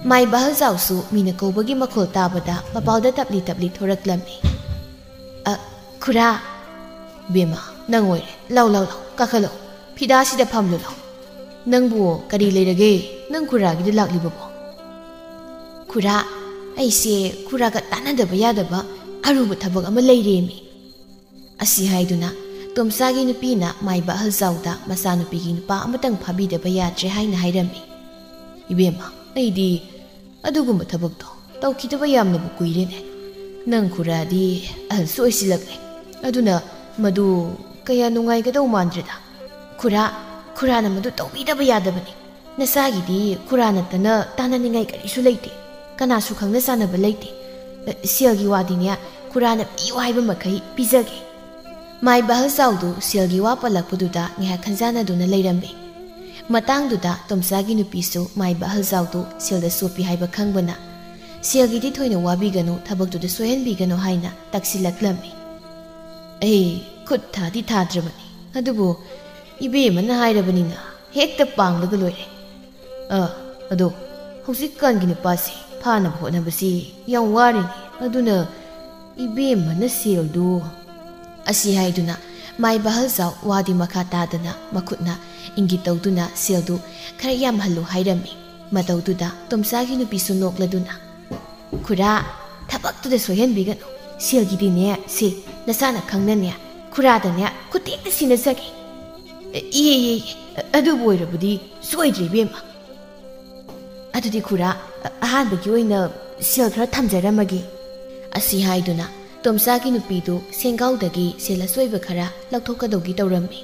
ꯃꯥꯏꯕ ꯑꯍꯜꯖꯥꯎꯁꯨ ꯃꯤꯅ ꯀꯧꯕꯒꯤ ꯃꯈꯣꯜ ꯇꯥꯕꯗ ꯃꯄꯥꯜꯗ ꯇꯞꯂꯤ ꯇꯞꯂꯤ ꯊꯣꯔꯛꯂꯝꯃꯤ꯫ "ꯑ, ꯈꯨꯔꯥ꯫" "ꯕꯦꯝꯃ, ꯅꯪ ꯑꯣꯏꯔꯦ꯫ ꯂꯥꯎ, ꯂꯥꯎ, ꯂꯥꯎ, ꯀꯥꯈꯠꯂꯣ꯫ ꯐꯤꯗꯥꯁꯤꯗ ꯐꯝꯂꯨ ꯂꯥꯎ꯫ ꯅꯪꯕꯨ ꯀꯔꯤ ꯂꯩꯔꯒꯦ? ꯅꯪ ꯈꯨꯔꯥꯒꯤꯗ ꯂꯥꯛꯂꯤꯕꯕꯣ?" "ꯈꯨꯔꯥ, ꯑꯩꯁꯦ ꯈꯨꯔꯥꯒ ꯇꯥꯟꯅꯗꯕ ꯌꯥꯗꯕ ꯑꯔꯨꯕ ꯊꯕꯛ ꯑꯃ ꯂꯩꯔꯦꯃꯤ꯫" ꯑꯁꯤ ꯍꯥꯏꯗꯨꯅ ꯇꯣꯝꯆꯥꯒꯤ ꯅꯨꯄꯤꯅ ꯃꯥꯏꯕ ꯑꯍꯜꯖꯥꯎꯗ ꯃꯆꯥꯅꯨꯄꯤꯒꯤ ꯅꯨꯄꯥ ꯑꯃꯇꯪ ꯐꯥꯕꯤꯗꯕ ꯌꯥꯗ꯭ꯔꯦ ꯍꯥꯏꯅ ꯍꯥꯏꯔꯝꯃꯤ꯫ "ꯏꯕꯦꯝꯃ, ꯑꯩꯗꯤ ꯑꯗꯨꯒꯨꯝꯕ ꯊꯕꯛꯇꯣ ꯇꯧꯈꯤꯗꯕ ꯌꯥꯝꯅꯕꯨ ꯀꯨꯏꯔꯦꯅꯦ꯫ ꯅꯪ ꯈꯨꯔꯥꯗꯤ ꯑꯍꯜꯁꯨ ꯑꯣꯏꯁꯤꯜꯂꯛꯂꯦ꯫ ꯑꯗꯨꯅ ꯃꯗꯨ ꯀꯌꯥ ꯅꯨꯡꯉꯥꯏꯒꯗꯧ ꯃꯥꯟꯗ꯭ꯔꯦꯗ꯫ ꯈꯨꯔꯥ, ꯈꯨꯔꯥꯅ ꯃꯗꯨ ꯇꯧꯕꯤꯗꯕ ꯌꯥꯗꯕꯅꯤ꯫ "ꯅꯆꯥꯒꯤꯗꯤ ꯈꯨꯔꯥ ꯅꯠꯇꯅ ꯇꯥꯟꯅꯅꯤꯡꯉꯥꯏ ꯀꯔꯤꯁꯨ ꯂꯩꯇꯦ꯫ ꯀꯅꯥꯁꯨ ꯈꯪꯅ ꯆꯥꯟꯅꯕ ꯂꯩꯇꯦ꯫ ꯑ, ꯁꯦꯜꯒꯤ ꯋꯥꯗꯤꯅꯦ, ꯈꯨꯔꯥꯅ ꯄꯤꯌꯨ ꯍꯥꯏꯕ ꯃꯈꯩ ꯄꯤꯖꯒꯦ꯫" ꯃꯥꯏ ꯕꯍꯜꯖꯥꯎꯗꯨ ꯁꯦꯜꯒꯤ ꯋꯥ ꯄꯜꯂꯛꯄꯗꯨꯗ ꯉꯥꯏꯍꯥꯛ ꯈꯟꯖꯥꯟꯅꯗꯨꯅ ꯂꯩꯔꯝꯃꯤ꯫ ꯃꯇꯥꯡꯗꯨꯗ ꯇꯣꯝꯆꯥꯒꯤ ꯅꯨꯄꯤꯁꯨ ꯃꯥꯏ ꯕꯍꯜꯖꯥꯎꯗꯨ ꯁꯦꯜꯗ ꯆꯣꯞꯄꯤ ꯍꯥꯏꯕ ꯈꯪꯕꯅ, "ꯁꯦꯜꯒꯤꯗꯤ ꯊꯣꯏꯅ ꯋꯥꯕꯤꯒꯅꯨ, ꯊꯕꯛꯇꯨꯗ ꯁꯣꯏꯍꯟꯕꯤꯒꯅꯨ" ꯍꯥꯏꯅ ꯇꯛꯁꯤꯜꯂꯛꯂꯝꯃꯤ꯫ "ꯑꯩ ꯈꯨꯠ ꯊꯥꯗꯤ ꯊꯥꯗ꯭ꯔꯕꯅꯤ, ꯑꯗꯨꯕꯨ ꯏꯕꯦꯝꯃꯅ ꯍꯥꯏꯔꯕꯅꯤꯅ ꯍꯦꯛꯇ ꯄꯥꯡꯂꯒ ꯂꯣꯏꯔꯦ꯫ ꯑ, ꯑꯗꯣ, ꯍꯧꯖꯤꯛꯀꯥꯟꯒꯤ ꯅꯨꯄꯥꯁꯦ ꯐꯥꯅꯕ ꯍꯣꯠꯅꯕꯁꯤ ꯌꯥꯝ ꯋꯥꯔꯤꯅꯤ, ꯑꯗꯨꯅ ꯏꯕꯦꯝꯃꯅ ꯁꯦꯜꯗꯨ" ꯑꯁꯤ ꯍꯥꯏꯗꯨꯅ ꯃꯥꯏ ꯕꯍꯜꯖꯥꯎ ꯋꯥꯗꯤ ꯃꯈꯥ ꯇꯥꯗꯅ ꯃꯈꯨꯠꯅ ꯏꯪꯒꯤꯠ ꯇꯧꯗꯨꯅ ꯁꯦꯜꯗꯨ ꯈꯔ ꯌꯥꯝꯍꯜꯂꯨ ꯍꯥꯏꯔꯝꯃꯤ꯫ ꯃꯇꯧꯗꯨꯗ ꯇꯣꯝꯆꯥꯒꯤ ꯅꯨꯄꯤꯁꯨ ꯅꯣꯛꯂꯗꯨꯅ, "ꯈꯨꯔꯥ, ꯊꯕꯛꯇꯨꯗ ꯁꯣꯏꯍꯟꯕꯤꯒꯅꯨ꯫ ꯁꯦꯜꯒꯤꯗꯤꯅꯦ, ꯁꯦ, ꯅꯆꯥꯅ ꯈꯪꯅꯅꯦ, ꯈꯨꯔꯥꯗꯅꯦ ꯈꯨꯠꯇꯦꯛꯇ ꯁꯤꯟꯅꯖꯒꯦ꯫" "ꯏꯌꯦ, ꯏꯌꯦ, ꯏꯌꯦ, ꯑꯗꯨꯕꯨ ꯑꯣꯏꯔꯕꯗꯤ ꯁꯣꯏꯗ꯭ꯔꯦ, ꯏꯕꯦꯝꯃ꯫ ꯑꯗꯨꯗꯤ ꯈꯨꯔꯥ, ꯑꯍꯥꯟꯕꯒꯤ ꯑꯣꯏꯅ ꯁꯦꯜ ꯈꯔ ꯊꯝꯖꯔꯝꯃꯒꯦ꯫" ꯑꯁꯤ ꯍꯥꯏꯗꯨꯅ ꯇꯣꯝꯆꯥꯒꯤ ꯅꯨꯄꯤꯗꯨ ꯁꯦꯡꯒꯥꯎꯗꯒꯤ ꯁꯦꯜ ꯑꯆꯣꯏꯕ ꯈꯔ ꯂꯧꯊꯣꯛꯀꯗꯧꯒꯤ ꯇꯧꯔꯝꯃꯤ꯫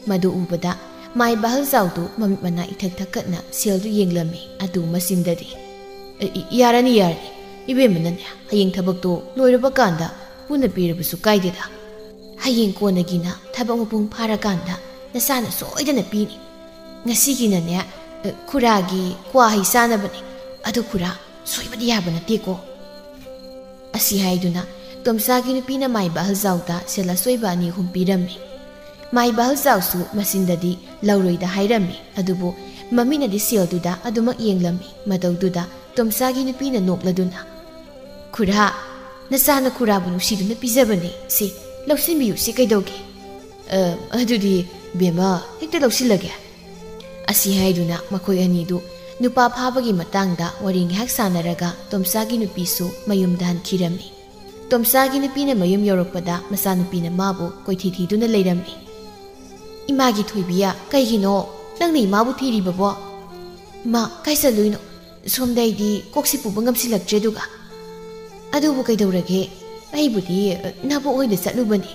ꯃꯗꯨ ꯎꯕꯗ ꯃꯥꯏ ꯕꯍꯜꯖꯥꯎꯗꯨ ꯃꯃꯤꯠ ꯃꯅꯥ ꯏꯊꯛ ꯊꯛꯀꯠꯅ ꯁꯦꯜꯗꯨ ꯌꯦꯡꯂꯝꯃꯤ꯫ ꯑꯗꯨ ꯃꯆꯤꯟꯗꯗꯤ, "ꯏ-, ꯏ-, ꯌꯥꯔꯅꯤ, ꯌꯥꯔꯅꯤ꯫ ꯏꯕꯦꯝꯃꯅꯅꯦ, ꯍꯌꯦꯡ ꯊꯕꯛꯇꯣ ꯂꯣꯏꯔꯕ ꯀꯥꯟꯗ ꯄꯨꯟꯅ ꯄꯤꯔꯕꯁꯨ ꯀꯥꯏꯗꯦꯗ꯫ ꯍꯌꯦꯡ ꯀꯣꯟꯅꯒꯤꯅ ꯊꯕꯛ ꯃꯄꯨꯡ ꯐꯥꯔꯀꯥꯟꯗ ꯅꯆꯥꯅ ꯁꯣꯏꯗꯅ ꯄꯤꯅꯤ꯫ ꯉꯁꯤꯒꯤꯅꯅꯦ, ꯑ, ꯈꯨꯔꯥꯒꯤ ꯀ꯭ꯋꯥ ꯍꯩ ꯆꯥꯅꯕꯅꯤ꯫ ꯑꯗꯨ ꯈꯨꯔꯥ, ꯁꯣꯏꯕꯗꯤ ꯌꯥꯕ ꯅꯠꯇꯦꯀꯣ꯫" ꯑꯁꯤ ꯍꯥꯏꯗꯨꯅ ꯇꯣꯝꯆꯥꯒꯤ ꯅꯨꯄꯤꯅ ꯃꯥꯏ ꯕꯍꯜꯖꯥꯎꯗ ꯁꯦꯜ ꯑꯆꯣꯏꯕ ꯑꯅꯤ ꯑꯍꯨꯝ ꯄꯤꯔꯝꯃꯤ꯫ ꯃꯥꯏ ꯕꯍꯜꯖꯥꯎꯁꯨ ꯃꯆꯤꯟꯗꯗꯤ ꯂꯧꯔꯣꯏꯗ ꯍꯥꯏꯔꯝꯃꯤ, ꯑꯗꯨꯕꯨ ꯃꯃꯤꯠꯅꯗꯤ ꯁꯦꯜꯗꯨꯗ ꯑꯗꯨꯃꯛ ꯌꯦꯡꯂꯝꯃꯤ꯫ ꯃꯇꯧꯗꯨꯗ ꯇꯣꯝꯆꯥꯒꯤ ꯅꯨꯄꯤꯅ ꯅꯣꯛꯂꯗꯨꯅ, "ꯈꯨꯔꯥ, ꯅꯆꯥꯅ ꯈꯨꯔꯥꯕꯨ ꯅꯨꯡꯁꯤꯗꯨꯅ ꯄꯤꯖꯕꯅꯦ꯫ ꯁꯤ, ꯂꯧꯁꯤꯟꯕꯤꯌꯨ, ꯁꯤ ꯀꯩꯗꯧꯒꯦ?" "ꯑ, ꯑꯗꯨꯗꯤ ꯕꯦꯝꯃ, ꯍꯦꯛꯇ ꯂꯧꯁꯤꯜꯂꯒꯦ꯫" ꯑꯁꯤ ꯍꯥꯏꯗꯨꯅ ꯃꯈꯣꯏ ꯑꯅꯤꯗꯨ ꯅꯨꯄꯥ ꯐꯥꯕꯒꯤ ꯃꯇꯥꯡꯗ ꯋꯥꯔꯤ ꯉꯥꯏꯍꯥꯛ ꯁꯥꯟꯅꯔꯒ ꯇꯣꯝꯆꯥꯒꯤ ꯅꯨꯄꯤꯁꯨ ꯃꯌꯨꯝꯗ ꯍꯟꯈꯤꯔꯝꯃꯤ꯫ ꯇꯣꯝꯆꯥꯒꯤ ꯅꯨꯄꯤꯅ ꯃꯌꯨꯝ ꯌꯧꯔꯛꯄꯗ ꯃꯆꯥꯅꯨꯄꯤꯅ ꯃꯥꯕꯨ ꯀꯣꯏꯊꯤ ꯊꯤꯗꯨꯅ ꯂꯩꯔꯝꯃꯤ꯫ "ꯏꯃꯥꯒꯤ ꯊꯣꯏꯕꯤꯌꯥ, ꯀꯩꯒꯤꯅꯣ ꯅꯪꯅ ꯏꯃꯥꯕꯨ ꯊꯤꯔꯤꯕꯕꯣ?" "ꯏꯃꯥ, ꯀꯥꯏ ꯆꯠꯂꯨꯏꯅꯣ? ꯁꯣꯝꯗ ꯑꯩꯗꯤ ꯀꯣꯛꯁꯤ ꯄꯨꯕ ꯉꯝꯁꯤꯜꯂꯛꯇ꯭ꯔꯦ꯫ ꯑꯗꯨꯒ ꯑꯗꯨꯕꯨ ꯀꯩꯗꯧꯔꯒꯦ? ꯑꯩꯕꯨꯗꯤ, ꯑ, ꯅꯕꯣꯛ ꯍꯣꯏꯗ ꯆꯠꯂꯨꯕꯅꯤ꯫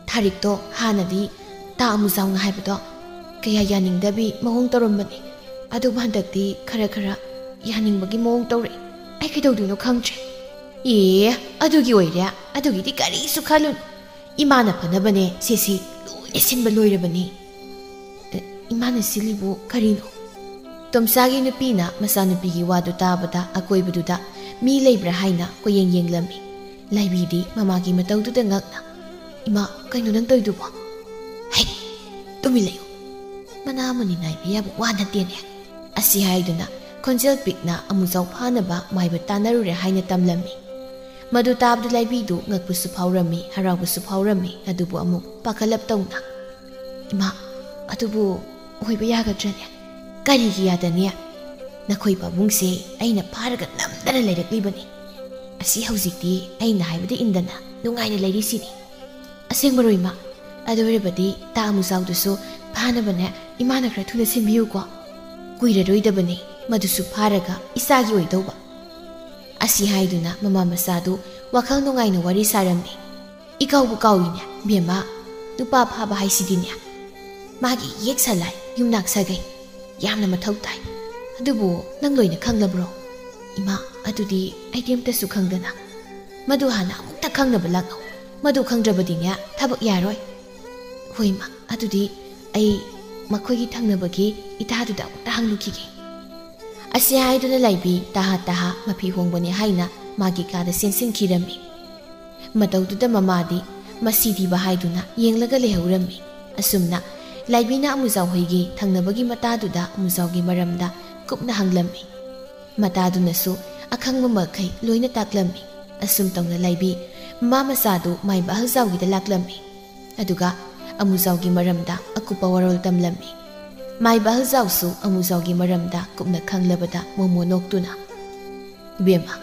ꯊꯥꯔꯤꯛꯇꯣ ꯍꯥꯟꯅꯗꯤ ꯇꯥ ꯑꯃꯨꯖꯥꯎꯅ ꯍꯥꯏꯕꯗꯣ ꯀꯌꯥ ꯌꯥꯅꯤꯡꯗꯕꯤ ꯃꯑꯣꯡ ꯇꯧꯔꯝꯕꯅꯤ꯫ ꯑꯗꯨꯕꯨ ꯍꯟꯗꯛꯇꯤ ꯈꯔ ꯈꯔ ꯌꯥꯅꯤꯡꯕꯒꯤ ꯃꯑꯣꯡ ꯇꯧꯔꯛꯏ꯫ ꯑꯩ ꯀꯩꯗꯧꯗꯣꯏꯅꯣ ꯈꯪꯗ꯭ꯔꯦ꯫ ꯑꯦ, ꯑꯗꯨꯒꯤ ꯑꯣꯏꯔꯦ? ꯑꯗꯨꯒꯤꯗꯤ ꯀꯔꯤꯁꯨ ꯈꯜꯂꯨꯅꯨ꯫ ꯏꯃꯥꯅ ꯐꯅꯕꯅꯦ ꯁꯤꯁꯤ ꯂꯣꯏꯅ ꯁꯤꯟꯕ ꯂꯣꯏꯔꯕꯅꯤ꯫ ꯑꯦ, ꯏꯃꯥꯅ ꯁꯤꯜꯂꯤꯕꯨ ꯀꯔꯤꯅꯣ? ꯇꯣꯝꯆꯥꯒꯤ ꯅꯨꯄꯤꯅ ꯃꯆꯥꯅꯨꯄꯤꯒꯤ ꯋꯥꯗꯨ ꯇꯥꯕꯗ ꯑꯀꯣꯏꯕꯗꯨꯗ ꯃꯤ ꯂꯩꯕ꯭ꯔꯥ ꯍꯥꯏꯅ ꯀꯣꯏꯌꯦꯡ ꯌꯦꯡꯂꯝꯃꯤ꯫ ꯂꯥꯏꯕꯤꯗꯤ ꯃꯃꯥꯒꯤ ꯃꯇꯧꯗꯨꯗ ꯉꯛꯅ, "ꯏꯃꯥ, ꯀꯩꯅꯣ ꯅꯪ ꯇꯧꯔꯤꯗꯨꯕꯣ? ꯍꯩ, ꯇꯨꯃꯤꯟ ꯂꯩꯌꯨ꯫ ꯃꯅꯥ ꯑꯃꯅꯤ ꯅꯥꯏꯕ ꯌꯥꯕ ꯋꯥ ꯅꯠꯇꯦꯅꯦ"꯫ ꯑꯁꯤ ꯍꯥꯏꯗꯨꯅ ꯈꯣꯟꯖꯦꯜ ꯄꯤꯛꯅ ꯑꯃꯨꯖꯥꯎ ꯐꯥꯅꯕ ꯃꯥꯏꯕ ꯇꯥꯟꯅꯔꯨꯔꯦ ꯍꯥꯏꯅ ꯇꯝꯂꯝꯃꯤ꯫ ꯃꯗꯨ ꯇꯥꯕꯗ ꯂꯥꯏꯕꯤꯗꯨ ꯉꯛꯄꯁꯨ ꯐꯥꯎꯔꯝꯃꯤ, ꯍꯔꯥꯎꯕꯁꯨ ꯐꯥꯎꯔꯝꯃꯤ, ꯑꯗꯨꯕꯨ ꯑꯃꯨꯛ ꯄꯥꯈꯠꯂꯞ ꯇꯧꯅ, "ꯏꯃꯥ, ꯑꯗꯨꯕꯨ ꯑꯣꯏꯕ ꯌꯥꯒꯗ꯭ꯔꯅꯦ?" "ꯀꯔꯤꯒꯤ ꯌꯥꯗꯅꯤ? ꯅꯈꯣꯏ ꯄꯥꯕꯨꯡꯁꯦ ꯑꯩꯅ ꯐꯥꯔꯒ ꯅꯝꯗꯅ ꯂꯩꯔꯛꯂꯤꯕꯅꯤ꯫ ꯑꯁꯤ ꯍꯧꯖꯤꯛꯇꯤ ꯑꯩꯅ ꯍꯥꯏꯕꯗ ꯏꯟꯗꯅ ꯅꯨꯡꯉꯥꯏꯅ ꯂꯩꯔꯤꯁꯤꯅꯤ"꯫ "ꯑꯁꯦꯡꯕꯔꯣ ꯏꯃꯥ? ꯑꯗꯨ ꯑꯣꯏꯔꯕꯗꯤ ꯇꯥ ꯑꯃꯨꯖꯥꯎꯗꯨꯁꯨ ꯐꯥꯅꯕꯅꯦ ꯏꯃꯥꯅ ꯈꯔ ꯊꯨꯅ ꯁꯤꯟꯕꯤꯌꯨꯀꯣ꯫ ꯀꯨꯏꯔꯔꯣꯏꯗꯕꯅꯤ ꯃꯗꯨꯁꯨ ꯐꯥꯔꯒ ꯏꯆꯥꯒꯤ ꯑꯣꯏꯗꯧꯕ"꯫ ꯑꯁꯤ ꯍꯥꯏꯗꯨꯅ ꯃꯃꯥ ꯃꯆꯥꯗꯨ ꯋꯥꯈꯜ ꯅꯨꯡꯉꯥꯏꯅ ꯋꯥꯔꯤ ꯁꯥꯔꯝꯃꯤ꯫ "ꯏꯀꯥꯎꯕꯨ ꯀꯥꯎꯏꯅꯦ, ꯕꯦꯝꯃ, ꯅꯨꯄꯥ ꯐꯥꯕ ꯍꯥꯏꯁꯤꯗꯤꯅꯦ, ꯃꯥꯒꯤ ꯌꯦꯛ ꯁꯂꯥꯏ, ꯌꯨꯝꯅꯥꯛ ꯁꯥꯒꯩ ꯌꯥꯝꯅ ꯃꯊꯧ ꯇꯥꯏ꯫ ꯑꯗꯨꯕꯨ ꯅꯪ ꯂꯣꯏꯅ ꯈꯪꯂꯕ꯭ꯔꯣ?" "ꯏꯃꯥ, ꯑꯗꯨꯗꯤ ꯑꯩꯗꯤ ꯑꯃꯠꯇꯁꯨ ꯈꯪꯗꯅ"꯫ "ꯃꯗꯨ ꯍꯥꯟꯅ ꯑꯃꯨꯛꯇ ꯈꯪꯅꯕ ꯂꯥꯛꯂꯣ꯫ ꯃꯗꯨ ꯈꯪꯗ꯭ꯔꯕꯗꯤꯅꯦ ꯊꯕꯛ ꯌꯥꯔꯣꯏ"꯫ "ꯍꯣꯏ ꯏꯃꯥ, ꯑꯗꯨꯗꯤ ꯑꯩ ꯃꯈꯣꯏꯒꯤ ꯊꯪꯅꯕꯒꯤ ꯏꯇꯥꯗꯨꯗ ꯑꯃꯨꯛꯇ ꯍꯪꯂꯨꯈꯤꯒꯦ"꯫ ꯑꯁꯤ ꯍꯥꯏꯗꯨꯅ ꯂꯥꯏꯕꯤ ꯇꯍꯥ ꯇꯍꯥ ꯃꯐꯤ ꯍꯣꯡꯕꯅꯦ ꯍꯥꯏꯅ ꯃꯥꯒꯤ ꯀꯥꯗ ꯆꯦꯟꯁꯤꯟꯈꯤꯔꯝꯃꯤ꯫ ꯃꯇꯧꯗꯨꯗ ꯃꯃꯥꯗꯤ ꯃꯁꯤꯗꯤꯕ ꯍꯥꯏꯗꯨꯅ ꯌꯦꯡꯂꯒ ꯂꯩꯍꯧꯔꯝꯃꯤ꯫ ꯑꯁꯨꯝꯅ ꯂꯥꯏꯕꯤꯅ ꯑꯃꯨꯖꯥꯎ ꯍꯣꯏꯒꯤ ꯊꯪꯅꯕꯒꯤ ꯃꯇꯥꯗꯨꯗ ꯑꯃꯨꯖꯥꯎꯒꯤ ꯃꯔꯝꯗ ꯀꯨꯞꯅ ꯍꯪꯂꯝꯃꯤ꯫ ꯃꯇꯥꯗꯨꯅꯁꯨ ꯑꯈꯪꯕ ꯃꯈꯩ ꯂꯣꯏꯅ ꯇꯥꯛꯂꯝꯃꯤ꯫ ꯑꯁꯨꯝ ꯇꯧꯅ ꯂꯥꯏꯕꯤ ꯃꯃꯥ ꯃꯆꯥꯗꯨ ꯃꯥꯏꯕ ꯑꯍꯜꯖꯥꯎꯒꯤꯗ ꯂꯥꯛꯂꯝꯃꯤ꯫ ꯑꯗꯨꯒ ꯑꯃꯨꯖꯥꯎꯒꯤ ꯃꯔꯝꯗ ꯑꯀꯨꯞꯄ ꯋꯥꯔꯣꯜ ꯇꯝꯂꯝꯃꯤ꯫ ꯃꯥꯏꯕ ꯑꯍꯜꯖꯥꯎꯁꯨ ꯑꯃꯨꯖꯥꯎꯒꯤ ꯃꯔꯝꯗ ꯀꯨꯞꯅ ꯈꯪꯂꯕꯗ ꯃꯣꯃꯣ ꯅꯣꯛꯇꯨꯅ, "ꯏꯕꯦꯝꯃ,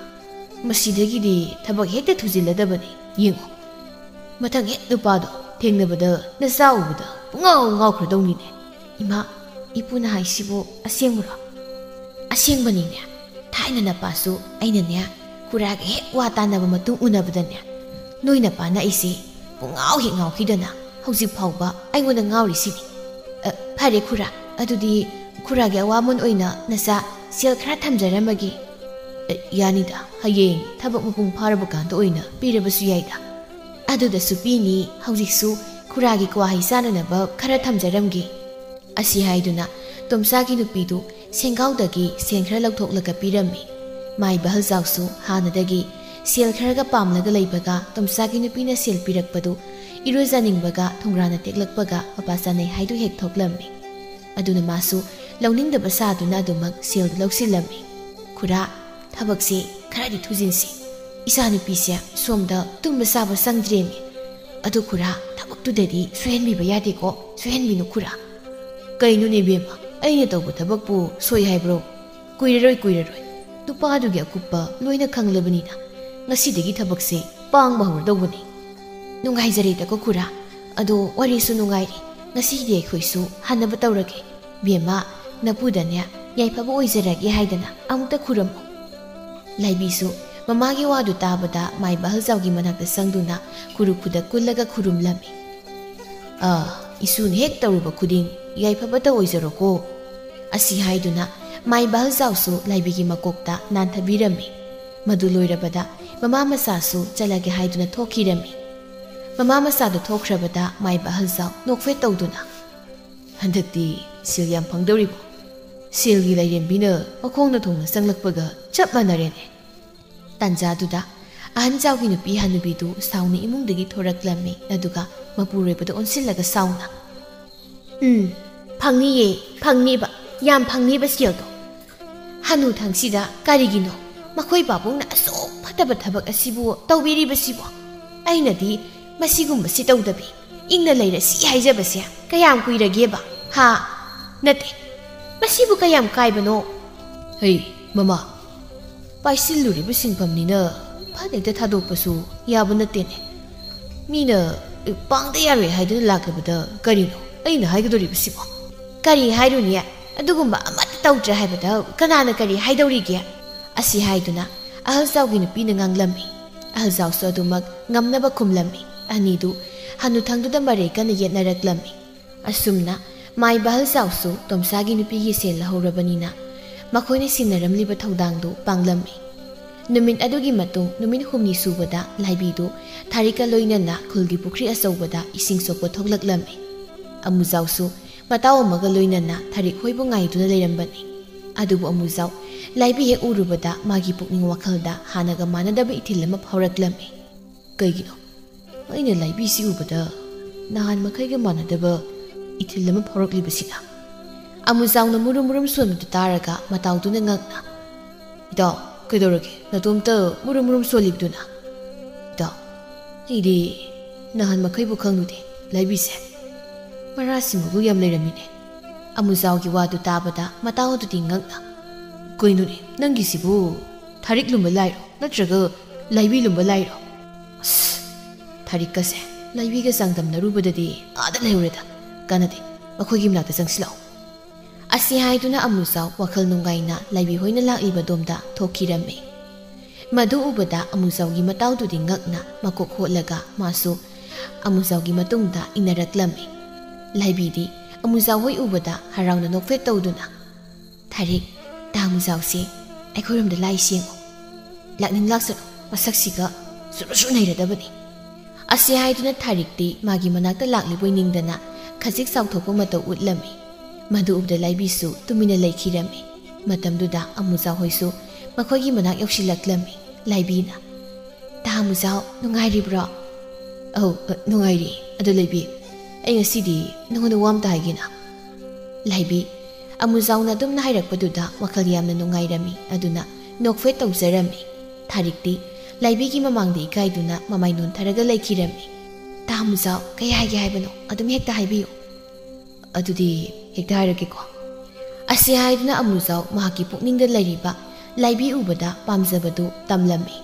ꯃꯁꯤꯗꯒꯤꯗꯤ ꯊꯕꯛ ꯍꯦꯛꯇ ꯊꯨꯖꯤꯜꯂꯗꯕꯅꯤ꯫ ꯌꯦꯡꯉꯨ, ꯃꯊꯪ ꯍꯦꯛ ꯅꯨꯄꯥꯗꯣ ꯊꯦꯡꯅꯕꯗ ꯅꯆꯥ ꯎꯕꯗ ꯄꯨꯡꯉꯥꯎ ꯉꯥꯎꯈ꯭ꯔꯗꯧꯅꯤꯅꯦ"꯫ "ꯏꯃꯥ, ꯏꯄꯨꯅ ꯍꯥꯏꯁꯤꯕꯨ ꯑꯁꯦꯡꯕꯔꯣ?" "ꯑꯁꯦꯡꯕꯅꯤꯅꯦ꯫ ꯊꯥꯏꯅ ꯅꯄꯥꯁꯨ ꯑꯩꯅꯅꯦ ꯈꯨꯔꯥꯒ ꯍꯦꯛ ꯋꯥ ꯇꯥꯟꯅꯕ ꯃꯇꯨꯡ ꯎꯅꯕꯗꯅꯦ, ꯅꯣꯏ ꯅꯄꯥꯅ ꯑꯩꯁꯦ ꯄꯨꯡꯉꯥꯎ ꯍꯦꯛ ꯉꯥꯎꯈꯤꯗꯅ ꯍꯧꯖꯤꯛ ꯐꯥꯎꯕ ꯑꯩꯉꯣꯟꯗ ꯉꯥꯎꯔꯤꯁꯤꯅꯤ꯫ ꯑ, ꯐꯔꯦ ꯈꯨꯔꯥ, ꯑꯗꯨꯗꯤ "ꯈꯨꯔꯥꯒꯤ ꯑꯋꯥꯃꯟ ꯑꯣꯏꯅ ꯅꯆꯥ ꯁꯦꯜ ꯈꯔ ꯊꯝꯖꯔꯝꯃꯒꯦ꯫" "ꯑꯦ, ꯌꯥꯅꯤꯗ, ꯍꯌꯦꯡ ꯊꯕꯛ ꯃꯄꯨꯡ ꯐꯥꯔꯕ ꯀꯥꯟꯗ ꯑꯣꯏꯅ ꯄꯤꯔꯕꯁꯨ ꯌꯥꯏꯗ꯫ ꯑꯗꯨꯗꯁꯨ ꯄꯤꯅꯤ, ꯍꯧꯖꯤꯛꯁꯨ ꯈꯨꯔꯥꯒꯤ ꯀ꯭ꯋꯥ ꯍꯩ ꯆꯥꯅꯅꯕ ꯈꯔ ꯊꯝꯖꯔꯝꯒꯦ꯫" ꯑꯁꯤ ꯍꯥꯏꯗꯨꯅ ꯇꯣꯝꯆꯥꯒꯤ ꯅꯨꯄꯤꯗꯨ ꯁꯦꯡꯒꯥꯎꯗꯒꯤ ꯁꯦꯟ ꯈꯔ ꯂꯧꯊꯣꯛꯂꯒ ꯄꯤꯔꯝꯃꯤ꯫ ꯃꯥꯏ ꯕꯍꯜꯖꯥꯎꯁꯨ ꯍꯥꯟꯅꯗꯒꯤ ꯁꯦꯜ ꯈꯔꯒ ꯄꯥꯝꯂꯒ ꯂꯩꯕꯒ ꯇꯣꯝꯆꯥꯒꯤ ꯅꯨꯄꯤꯅ ꯁꯦꯜ ꯄꯤꯔꯛꯄꯗꯨ ꯏꯔꯨꯖꯅꯤꯡꯕꯒ ꯊꯣꯡꯒ꯭ꯔꯥꯅ ꯇꯦꯛꯂꯛꯄꯒ ꯃꯄꯥ ꯆꯥꯅꯩ ꯍꯥꯏꯗꯨ ꯍꯦꯛ ꯊꯣꯛꯂꯝꯃꯤ꯫ ꯑꯗꯨꯅ ꯃꯥꯁꯨ ꯂꯧꯅꯤꯡꯗꯕ ꯁꯥꯗꯨꯅ ꯑꯗꯨꯃꯛ ꯁꯦꯜꯗꯨ ꯂꯧꯁꯤꯜꯂꯝꯃꯤ꯫ "ꯈꯨꯔꯥ, ꯊꯕꯛꯁꯦ ꯈꯔꯗꯤ ꯊꯨꯖꯤꯟꯁꯤ꯫ ꯏꯆꯥꯅꯨꯄꯤꯁꯦ ꯁꯣꯝꯗ ꯇꯨꯝꯕ ꯆꯥꯕ ꯆꯪꯗ꯭ꯔꯦꯅꯦ꯫ ꯑꯗꯨ ꯈꯨꯔꯥ, ꯊꯕꯛꯇꯨꯗꯗꯤ ꯁꯣꯏꯍꯟꯕꯤꯕ ꯌꯥꯗꯦꯀꯣ, ꯁꯣꯏꯍꯟꯕꯤꯅꯨ ꯈꯨꯔꯥ꯫" "ꯀꯩꯅꯣꯅꯦ ꯏꯕꯦꯝꯃ, ꯑꯩꯅ ꯇꯧꯕ ꯊꯕꯛꯄꯨ ꯁꯣꯏ ꯍꯥꯏꯕ꯭ꯔꯣ? ꯀꯨꯏꯔꯔꯣꯏ, ꯀꯨꯏꯔꯔꯣꯏ꯫ ꯅꯨꯄꯥꯗꯨꯒꯤ ꯑꯀꯨꯞꯄ ꯂꯣꯏꯅ ꯈꯪꯂꯕꯅꯤꯅ ꯉꯁꯤꯗꯒꯤ ꯊꯕꯛꯁꯦ ꯄꯥꯡꯕ ꯍꯧꯔꯗꯧꯕꯅꯤ꯫" "ꯅꯨꯡꯉꯥꯏꯖꯔꯦꯗꯀꯣ ꯈꯨꯔꯥ꯫ ꯑꯗꯣ ꯋꯥꯔꯤꯁꯨ ꯅꯨꯡꯉꯥꯏꯔꯤ꯫ ꯉꯁꯤꯗꯤ ꯑꯩꯈꯣꯏꯁꯨ ꯍꯟꯅꯕ ꯇꯧꯔꯒꯦ꯫ ꯕꯦꯝꯃ, ꯅꯄꯨꯗꯅꯦ ꯌꯥꯏꯐꯕ ꯑꯣꯏꯖꯔꯒꯦ ꯍꯥꯏꯗꯅ ꯑꯃꯨꯛꯇ ꯈꯨꯔꯝꯃꯨ꯫" ꯂꯥꯏꯕꯤꯁꯨ ꯃꯃꯥꯒꯤ ꯋꯥꯗꯨ ꯇꯥꯕꯗ ꯃꯥꯏ ꯕꯍꯜꯖꯥꯎꯒꯤ ꯃꯅꯥꯛꯇ ꯆꯪꯗꯨꯅ ꯈꯨꯔꯨ ꯈꯨꯗ ꯀꯨꯜꯂꯒ ꯈꯨꯔꯨꯝꯂꯝꯃꯤ꯫ "ꯑꯥ, ꯏꯁꯨꯅ ꯍꯦꯛ ꯇꯧꯔꯨꯕ ꯈꯨꯗꯤꯡ ꯌꯥꯏꯐꯕꯇ ꯑꯣꯏꯖꯔꯣꯀꯣ꯫" ꯑꯁꯤ ꯍꯥꯏꯗꯨꯅ ꯃꯥꯏ ꯕꯍꯜꯖꯥꯎꯁꯨ ꯂꯥꯏꯕꯤꯒꯤ ꯃꯀꯣꯛꯇ ꯅꯥꯟꯊꯕꯤꯔꯝꯃꯤ꯫ ꯃꯗꯨ ꯂꯣꯏꯔꯕꯗ ꯃꯃꯥ ꯃꯆꯥꯁꯨ ꯆꯠꯂꯒꯦ ꯍꯥꯏꯗꯨꯅ ꯊꯣꯛꯈꯤꯔꯝꯃꯤ꯫ ꯃꯃꯥ ꯃꯆꯥꯗꯨ ꯊꯣꯛꯈ꯭ꯔꯕꯗ ꯃꯥꯏ ꯕꯍꯜꯖꯥꯎ ꯅꯣꯛꯐꯦꯠ ꯇꯧꯗꯨꯅ, "ꯍꯟꯗꯛꯇꯤ ꯁꯦꯜ ꯌꯥꯝ ꯐꯪꯗꯧꯔꯤꯕꯣ? ꯁꯦꯜꯒꯤ ꯂꯥꯏꯔꯦꯝꯕꯤꯅ ꯃꯈꯣꯡꯅ ꯊꯣꯡꯅ ꯆꯪꯂꯛꯄꯒ ꯆꯞ ꯃꯥꯟꯅꯔꯦꯅꯦ꯫" ꯇꯥꯟꯖꯥꯗꯨꯗ ꯑꯍꯟꯖꯥꯎꯒꯤ ꯅꯨꯄꯤ ꯍꯅꯨꯕꯤꯗꯨ ꯁꯥꯎꯅ ꯏꯃꯨꯡꯗꯒꯤ ꯊꯣꯔꯛꯂꯝꯃꯤ, ꯑꯗꯨꯒ ꯃꯄꯨꯔꯣꯏꯕꯗ ꯑꯣꯟꯁꯤꯜꯂꯒ ꯁꯥꯎꯅ, "ꯎꯝ, ꯐꯪꯅꯤꯌꯦ, ꯐꯪꯅꯤꯕ, ꯌꯥꯝ ꯐꯪꯅꯤꯕ ꯁꯦꯜꯗꯣ꯫ ꯍꯅꯨꯊꯪꯁꯤꯗ ꯀꯔꯤꯒꯤꯅꯣ ꯃꯈꯣꯏ ꯄꯥꯕꯨꯡꯅ ꯑꯁꯨꯛ ꯐꯠꯇꯕ ꯊꯕꯛ ꯑꯁꯤꯕꯨ ꯇꯧꯕꯤꯔꯤꯕꯁꯤꯕꯣ? ꯑꯩꯅꯗꯤ ꯃꯁꯤꯒꯨꯝꯕꯁꯤ ꯇꯧꯗꯕꯤ ꯏꯪꯅ ꯂꯩꯔꯁꯤ ꯍꯥꯏꯖꯕꯁꯦ ꯀꯌꯥꯝ ꯀꯨꯏꯔꯒꯦꯕ? ꯍꯥ? ꯅꯠꯇꯦ, ꯃꯁꯤꯕꯨ ꯀꯌꯥꯝ ꯀꯥꯏꯕꯅꯣ?" "ꯍꯩ, ꯃꯃꯥ, ꯄꯥꯏꯁꯤꯜꯂꯨꯔꯤꯕ ꯁꯤꯟꯐꯝꯅꯤꯅ ꯐꯠ ꯍꯦꯛꯇ ꯊꯥꯗꯣꯛꯄꯁꯨ ꯌꯥꯕ ꯅꯠꯇꯦꯅꯦ꯫ ꯃꯤꯅ, ꯑꯦ, ꯄꯥꯡꯗ ꯌꯥꯔꯣꯏ ꯍꯥꯏꯗꯨꯅ ꯂꯥꯛꯂꯕꯗ ꯀꯔꯤꯅꯣ ꯑꯩꯅ ꯍꯥꯏꯒꯗꯧꯔꯤꯕꯁꯤꯕꯣ?" "ꯀꯔꯤ ꯍꯥꯏꯔꯨꯅꯤ? ꯑꯗꯨꯒꯨꯝꯕ ꯑꯃꯠꯇ ꯇꯧꯗ꯭ꯔꯦ ꯍꯥꯏꯕꯗ ꯀꯅꯥꯅ ꯀꯔꯤ ꯍꯥꯏꯗꯧꯔꯤꯒꯦ?" ꯑꯁꯤ ꯍꯥꯏꯗꯨꯅ ꯑꯍꯜꯖꯥꯎꯒꯤ ꯅꯨꯄꯤꯅ ꯉꯥꯡꯂꯝꯃꯤ꯫ ꯑꯍꯜꯖꯥꯎꯁꯨ ꯑꯗꯨꯃꯛ ꯉꯝꯅꯕ ꯈꯨꯝꯂꯝꯃꯤ꯫ ꯑꯅꯤꯗꯨ ꯍꯅꯨꯊꯪꯗꯨꯗ ꯃꯔꯩ ꯀꯟꯅ ꯌꯦꯠꯅꯔꯛꯂꯝꯃꯤ꯫ ꯑꯁꯨꯝꯅ ꯃꯥꯏ ꯕꯍꯜ ꯆꯥꯎꯁꯨ ꯇꯣꯝꯁꯥꯒꯤ ꯅꯨꯄꯤꯒꯤ ꯁꯦꯜ ꯂꯧꯍꯧꯔꯕꯅꯤꯅ ꯃꯈꯣꯏꯅ ꯁꯤꯟꯅꯔꯝꯂꯤꯕ ꯊꯧꯗꯥꯡꯗꯨ ꯄꯥꯡꯂꯝꯃꯤ꯫ ꯅꯨꯃꯤꯠ ꯑꯗꯨꯒꯤ ꯃꯇꯨꯡ ꯅꯨꯃꯤꯠ ꯍꯨꯝꯅꯤ ꯁꯨꯕꯗ ꯂꯥꯏꯕꯤꯗꯨ ꯊꯥꯔꯤꯛꯀ ꯂꯣꯏꯅꯅ ꯈꯨꯜꯒꯤ ꯄꯨꯈ꯭ꯔꯤ ꯑꯆꯧꯕꯗ ꯏꯁꯤꯡ ꯁꯣꯛꯄ ꯊꯣꯛꯂꯛꯂꯝꯃꯤ꯫ ꯑꯃꯨꯖꯥꯎꯁꯨ ꯃꯇꯥꯎ ꯑꯃꯒ ꯂꯣꯏꯅꯅ ꯊꯥꯔꯤꯛ ꯍꯣꯏꯕꯨ ꯉꯥꯏꯗꯨꯅ ꯂꯩꯔꯝꯕꯅꯤ꯫ ꯑꯗꯨꯕꯨ ꯑꯃꯨꯖꯥꯎ ꯂꯥꯏꯕꯤ ꯍꯦꯛ ꯎꯔꯨꯕꯗ ꯃꯥꯒꯤ ꯄꯨꯛꯅꯤꯡ ꯋꯥꯈꯜꯗ ꯍꯥꯟꯅꯒ ꯃꯥꯟꯅꯗꯕ ꯏꯊꯤꯜ ꯑꯃ ꯐꯥꯎꯔꯛꯂꯝꯃꯤ꯫ ꯀꯩꯒꯤꯅꯣ ꯑꯩꯅ ꯂꯥꯏꯕꯤꯁꯤ ꯎꯕꯗ ꯅꯍꯥꯟ ꯃꯈꯩꯒ ꯃꯥꯟꯅꯗꯕ ꯏꯊꯤꯜ ꯑꯃ ꯐꯥꯎꯔꯛꯂꯤꯕꯁꯤꯅ? ꯑꯃꯨꯖꯥꯎꯅ ꯃꯨꯔꯨꯝ ꯃꯨꯔꯨꯝ ꯁꯣꯟꯕꯗꯨ ꯇꯥꯔꯒ ꯃꯇꯥꯎꯗꯨꯅ ꯉꯛꯅ, "ꯏꯇꯥꯎ, ꯀꯩꯗꯧꯔꯒꯦ? ꯅꯇꯣꯝꯇ ꯃꯨꯔꯨꯝ ꯃꯨꯔꯨꯝ ꯁꯣꯜꯂꯤꯕꯗꯨꯅ?" "ꯏꯇꯥꯎ, ꯑꯩꯗꯤ ꯅꯍꯥꯟ ꯃꯈꯩꯕꯨ ꯈꯪꯂꯨꯗꯦ꯫ ꯂꯥꯏꯕꯤꯁꯦ ꯃꯔꯥꯁꯤ ꯃꯒꯨꯜ ꯌꯥꯝ ꯂꯩꯔꯝꯃꯤꯅꯦ꯫" ꯑꯃꯨꯖꯥꯎꯒꯤ ꯋꯥꯗꯨ ꯇꯥꯕꯗ ꯃꯇꯥꯎ ꯑꯗꯨꯗꯤ ꯉꯛꯅ, "ꯀꯩꯅꯣꯅꯦ, ꯅꯪꯒꯤꯁꯤꯕꯨ ꯊꯥꯔꯤꯛ ꯂꯨꯝꯕ ꯂꯥꯏꯔꯣ, ꯅꯠꯇ꯭ꯔꯒ ꯂꯥꯏꯕꯤ ꯂꯨꯝꯕ ꯂꯥꯏꯔꯣ? ꯑꯁ, ꯊꯥꯔꯤꯛꯀꯁꯦ ꯂꯥꯏꯕꯤꯒ ꯆꯥꯡꯗꯝꯅꯔꯨꯕꯗꯗꯤ ꯑꯥꯗ ꯂꯩꯍꯧꯔꯦꯗ꯫ ꯀꯥꯟꯅꯗꯦ, ꯃꯈꯣꯏꯒꯤ ꯃꯅꯥꯛꯇ ꯆꯪꯁꯤꯜꯂꯛꯑꯣ꯫" ꯑꯁꯤ ꯍꯥꯏꯗꯨꯅ ꯑꯃꯨꯖꯥꯎ ꯋꯥꯈꯜ ꯅꯨꯡꯉꯥꯏꯅ ꯂꯥꯏꯕꯤ ꯍꯣꯏꯅ ꯂꯥꯛꯂꯤꯕꯗꯣꯝꯗ ꯊꯣꯛꯈꯤꯔꯝꯃꯤ꯫ ꯃꯗꯨ ꯎꯕꯗ ꯑꯃꯨꯖꯥꯎꯒꯤ ꯃꯇꯥꯎꯗꯨꯗꯤ ꯉꯛꯅ ꯃꯀꯣꯛ ꯍꯣꯠꯂꯒ ꯃꯥꯁꯨ ꯑꯃꯨꯖꯥꯎꯒꯤ ꯃꯇꯨꯡꯗ ꯏꯟꯅꯔꯛꯂꯝꯃꯤ꯫ ꯂꯥꯏꯕꯤꯗꯤ ꯑꯃꯨꯖꯥꯎ ꯍꯣꯏ ꯎꯕꯗ ꯍꯔꯥꯎꯅ ꯅꯣꯛꯐꯦꯠ ꯇꯧꯗꯨꯅ, "ꯊꯥꯔꯤꯛ, ꯇꯥ ꯑꯃꯨꯖꯥꯎꯁꯤ ꯑꯩꯈꯣꯏꯔꯣꯝꯗ ꯂꯥꯛꯏ ꯌꯦꯡꯉꯨ꯫ ꯂꯥꯛꯅꯤꯡ ꯂꯥꯛꯁꯅꯨ, ꯃꯁꯛꯁꯤꯒ ꯁꯨꯔꯨ ꯁꯨꯔꯨ ꯅꯩꯔꯗꯕꯅꯤ꯫" ꯑꯁꯤ ꯍꯥꯏꯗꯨꯅ ꯊꯥꯔꯤꯛꯇꯤ ꯃꯥꯒꯤ ꯃꯅꯥꯛꯇ ꯂꯥꯛꯂꯤꯕꯣꯏ ꯅꯤꯡꯗꯅ ꯈꯖꯤꯛ ꯆꯥꯎꯊꯣꯛꯄ ꯃꯇꯧ ꯎꯠꯂꯝꯃꯤ꯫ ꯃꯗꯨ ꯎꯕꯗ ꯂꯥꯏꯕꯤꯁꯨ ꯇꯨꯃꯤꯟꯅ ꯂꯩꯈꯤꯔꯝꯃꯤ꯫ ꯃꯇꯝꯗꯨꯗ ꯑꯃꯨꯖꯥꯎ ꯍꯣꯏꯁꯨ ꯃꯈꯣꯏꯒꯤ ꯃꯅꯥꯛ ꯌꯧꯁꯤꯜꯂꯛꯂꯝꯃꯤ꯫ ꯂꯥꯏꯕꯤꯅ, "ꯇꯥ ꯑꯃꯨꯖꯥꯎ, ꯅꯨꯡꯉꯥꯏꯔꯤꯕ꯭ꯔꯣ?" "ꯑꯧ, ꯑ, ꯅꯨꯡꯉꯥꯏꯔꯤ꯫ ꯑꯗꯨ ꯂꯥꯏꯕꯤ, ꯑꯩ ꯉꯁꯤꯗꯤ ꯅꯉꯣꯟꯗ ꯋꯥ ꯑꯝꯇ ꯍꯥꯏꯒꯦꯅ꯫" ꯂꯥꯏꯕꯤ, ꯑꯃꯨꯖꯥꯎꯅ ꯑꯗꯨꯝꯅ ꯍꯥꯏꯔꯛꯄꯗꯨꯗ ꯋꯥꯈꯜ ꯌꯥꯝꯅ ꯅꯨꯡꯉꯥꯏꯔꯝꯃꯤ꯫ ꯑꯗꯨꯅ ꯅꯣꯛꯐꯦꯠ ꯇꯧꯖꯔꯝꯃꯤ꯫ ꯊꯥꯔꯤꯛꯇꯤ ꯂꯥꯏꯕꯤꯒꯤ ꯃꯃꯥꯡꯗ ꯏꯀꯥꯏꯗꯨꯅ ꯃꯃꯥꯏ ꯅꯣꯟꯊꯔꯒ ꯂꯩꯈꯤꯔꯝꯃꯤ꯫ "ꯇꯥ ꯑꯃꯨꯖꯥꯎ, ꯀꯩ ꯍꯥꯏꯒꯦ ꯍꯥꯏꯕꯅꯣ? ꯑꯗꯨꯝ ꯍꯦꯛꯇ ꯍꯥꯏꯕꯤꯌꯨ꯫" "ꯑꯗꯨꯗꯤ ꯍꯦꯛꯇ ꯍꯥꯏꯔꯒꯦꯀꯣ꯫" ꯑꯁꯤ ꯍꯥꯏꯗꯨꯅ ꯑꯃꯨꯖꯥꯎ ꯃꯍꯥꯛꯀꯤ ꯄꯨꯛꯅꯤꯡꯗ ꯂꯩꯔꯤꯕ ꯂꯥꯏꯕꯤ ꯎꯕꯗ ꯄꯥꯝꯖꯕꯗꯨ ꯇꯝꯂꯝꯃꯤ꯫